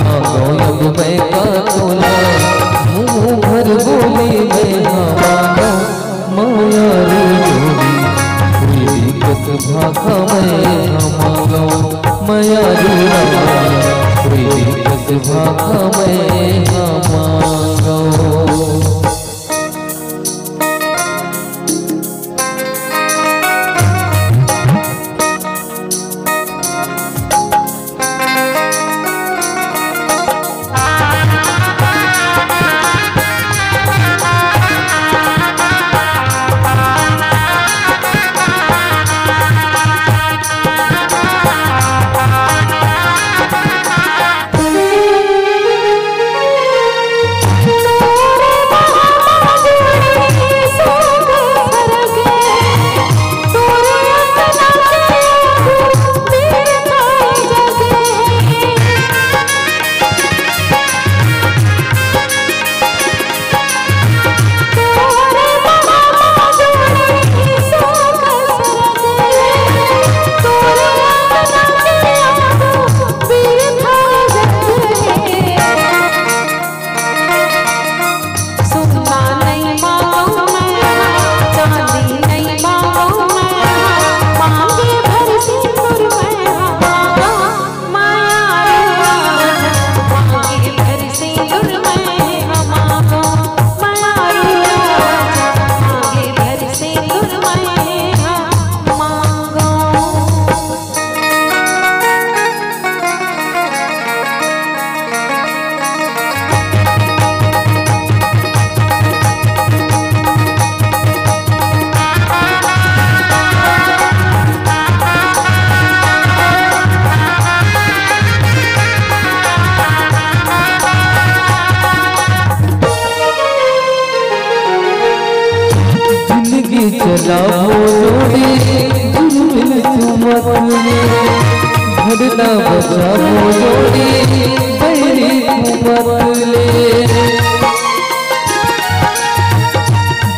मांगौं अब मैं का तोला। मुंह भर बोली मैं हा मांगौं, मयारू चूड़ी, कोई दिक्कत भाखा मैं हा मांगौं। मयारू चूड़ी, कोई दिक्कत भाखा मैं हा मांगौं। जिंदगी चलाबो जोड़ी, दुर्मिल सुमत में, भरना बचाबो जोड़ी, मत ले,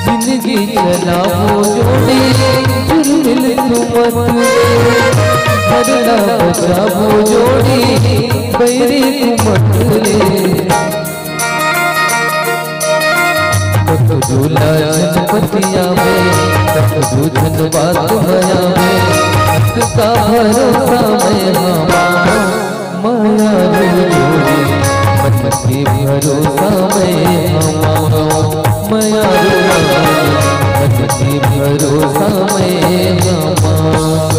जिंदगी चलाबो जोड़ी, जुर्मिल तू मत ले, घर ला बचाबो जोड़ी, बैरी तू मत ले। कतको झूला झन पतिया में, कतको झन बात भया में, अतका भरोसा में हमार मया रे जोड़ी, मन के भरोसा में हमार मया रे जोड़ी, मन के भरोसा में हमार।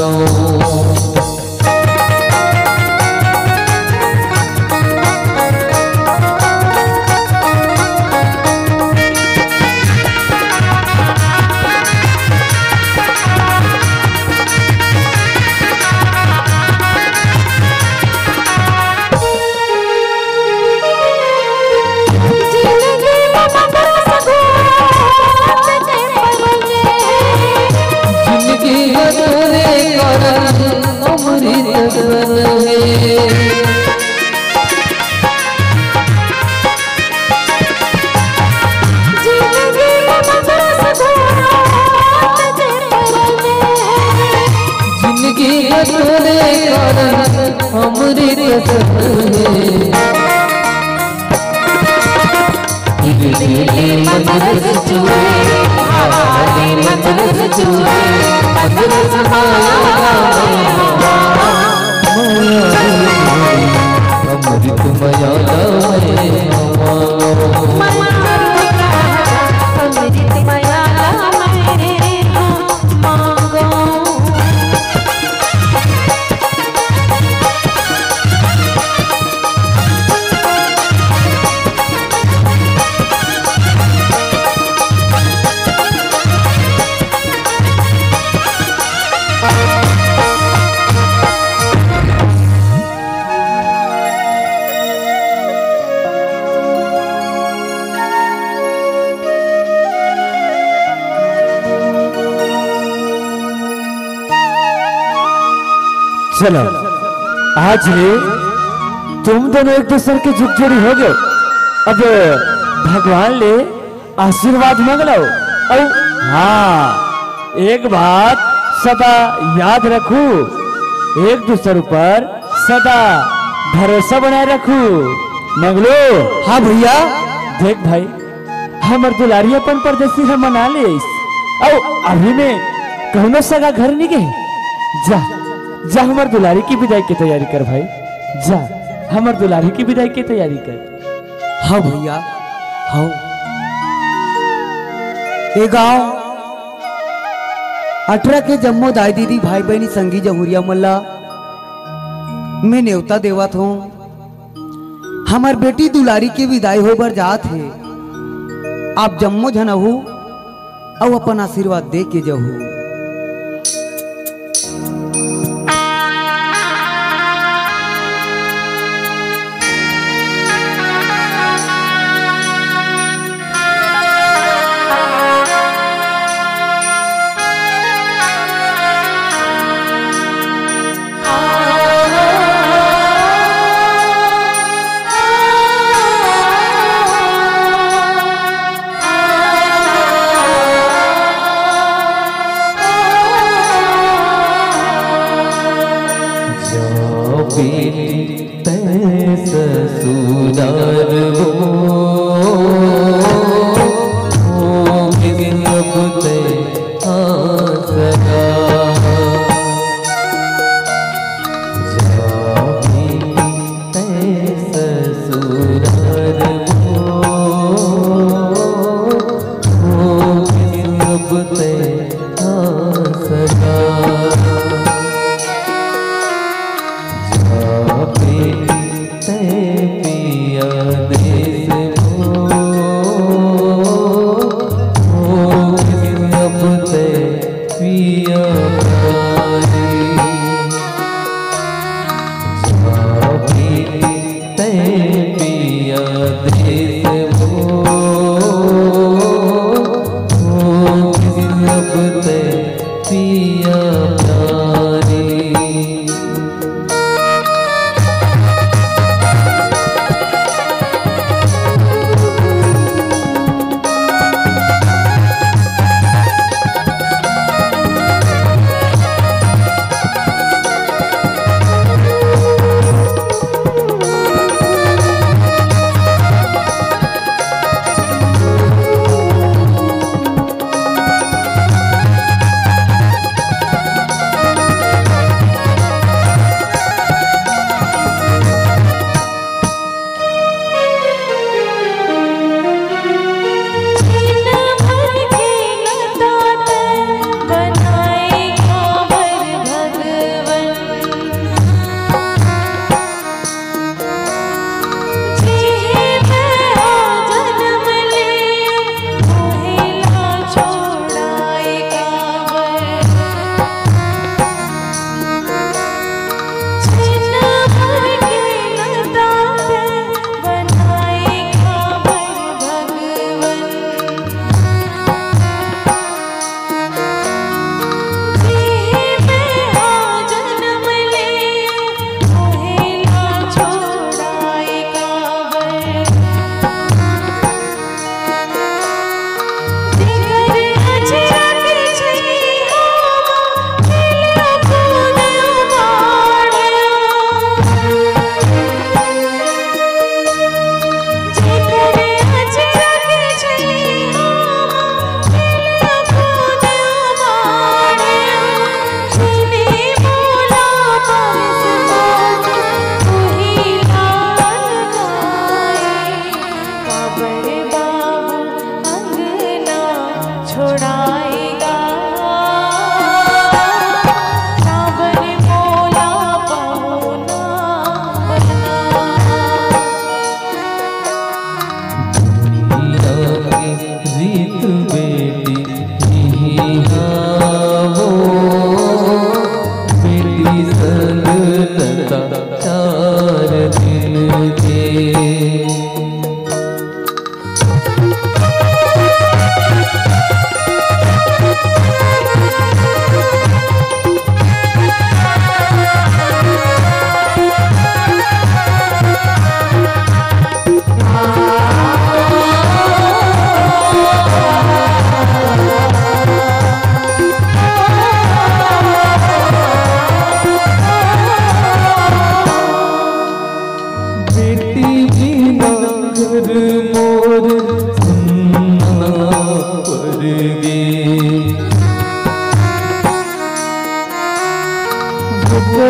जिंदगी में तोरे कारण अमृत सन हे। जिंदगी में तोरे कारण अमृत सन हे। अमृत मया ला मैं हमार। अमृत मया ला मैं हमार। चलो, आज ले तुम दोनों एक दूसर के जुग जोड़ी हो गयो। अब भगवान ले आशीर्वाद मांग लो। अउ हाँ, एक बात सदा याद रखू, एक दूसर ऊपर सदा भरोसा बनाए रखू। मंगलू। हाँ भैया। देख भाई, हमर दुलारी अपन परदेसी ह मना लेइस। अउ अभी में कउनो सगा घर नी गे। जा, जा हमर दुलारी की बिदाई के तैयारी कर भाई। जा, हमर दुलारी की बिदाई के तैयारी कर। हव भैया, हव। ए गांव अठरा के जम्मो दाई दीदी, भाई बहिनी, संगी जहुरिया मन ला मैं नेवता देवत हंव। हमर बेटी दुलारी के विदाई होय बर जात हे। आप जम्मो झन आहू अउ अपन आशीर्वाद दे के जहू। जा बेटी तैं ससुरार वो, होगे अब तैं आसरा। जा बेटी तैं ससुरार वो, होगे अब तैं आसरा। जा बेटी तैं पिया देस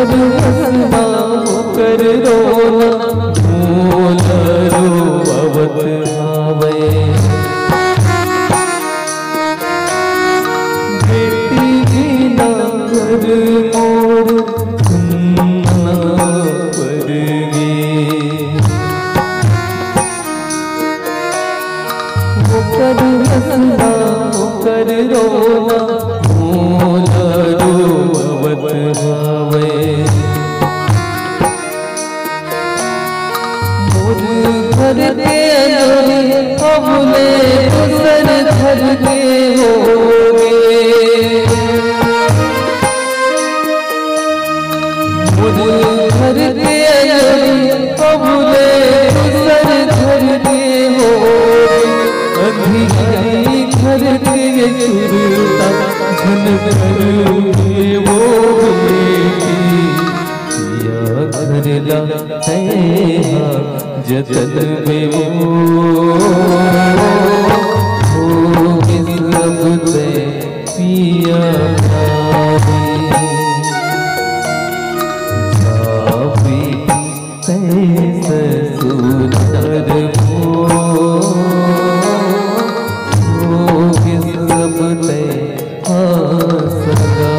हंसना ओकर रोना मोला रोवत हावय। बेटी बिना घर मोर सुन्ना पड़ गे। ओकर हंसना, ओकर रोना, मोला रोवत हावय। मोर घर के अंजोरी, अब ले दूसर घर के होगे। मोर घर के अंजोरी, अब ले दूसर घर के होगे। अंधियारी घर के ये सुरता, झन घर में वो बेटी। या घर ला तैं हा जतन में वो, होगे सब तैं पिया भाई। जा बेटी तैं ससुरार वो, होगे सब तैं हा सगा।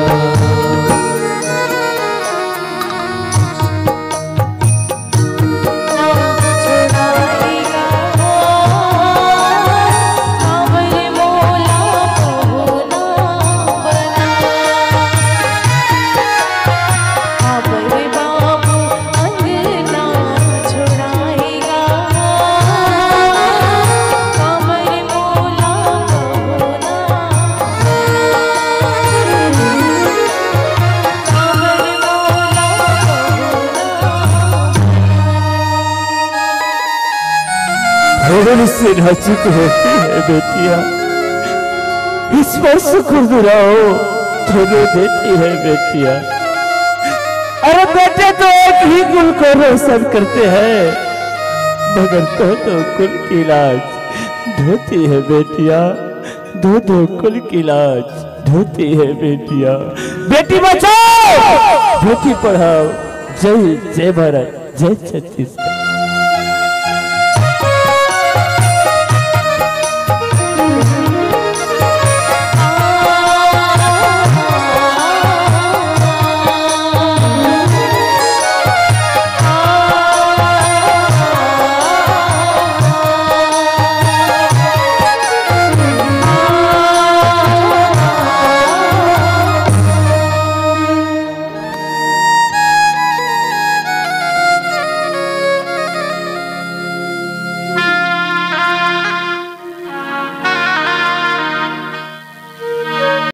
भवन से नजीक होती है बेटिया, स्पर्श खुरदुराओ धोने देती है बेटिया। अरे बेटे तो एक ही कुल को रोशन करते हैं, मगर दो दो कुल की लाज ढोती है बेटिया, दो दो कुल की लाज ढोती है बेटिया। बेटी बचाओ, बेटी पढ़ाओ। जय हिंद, जय भारत, जय छत्तीसगढ़।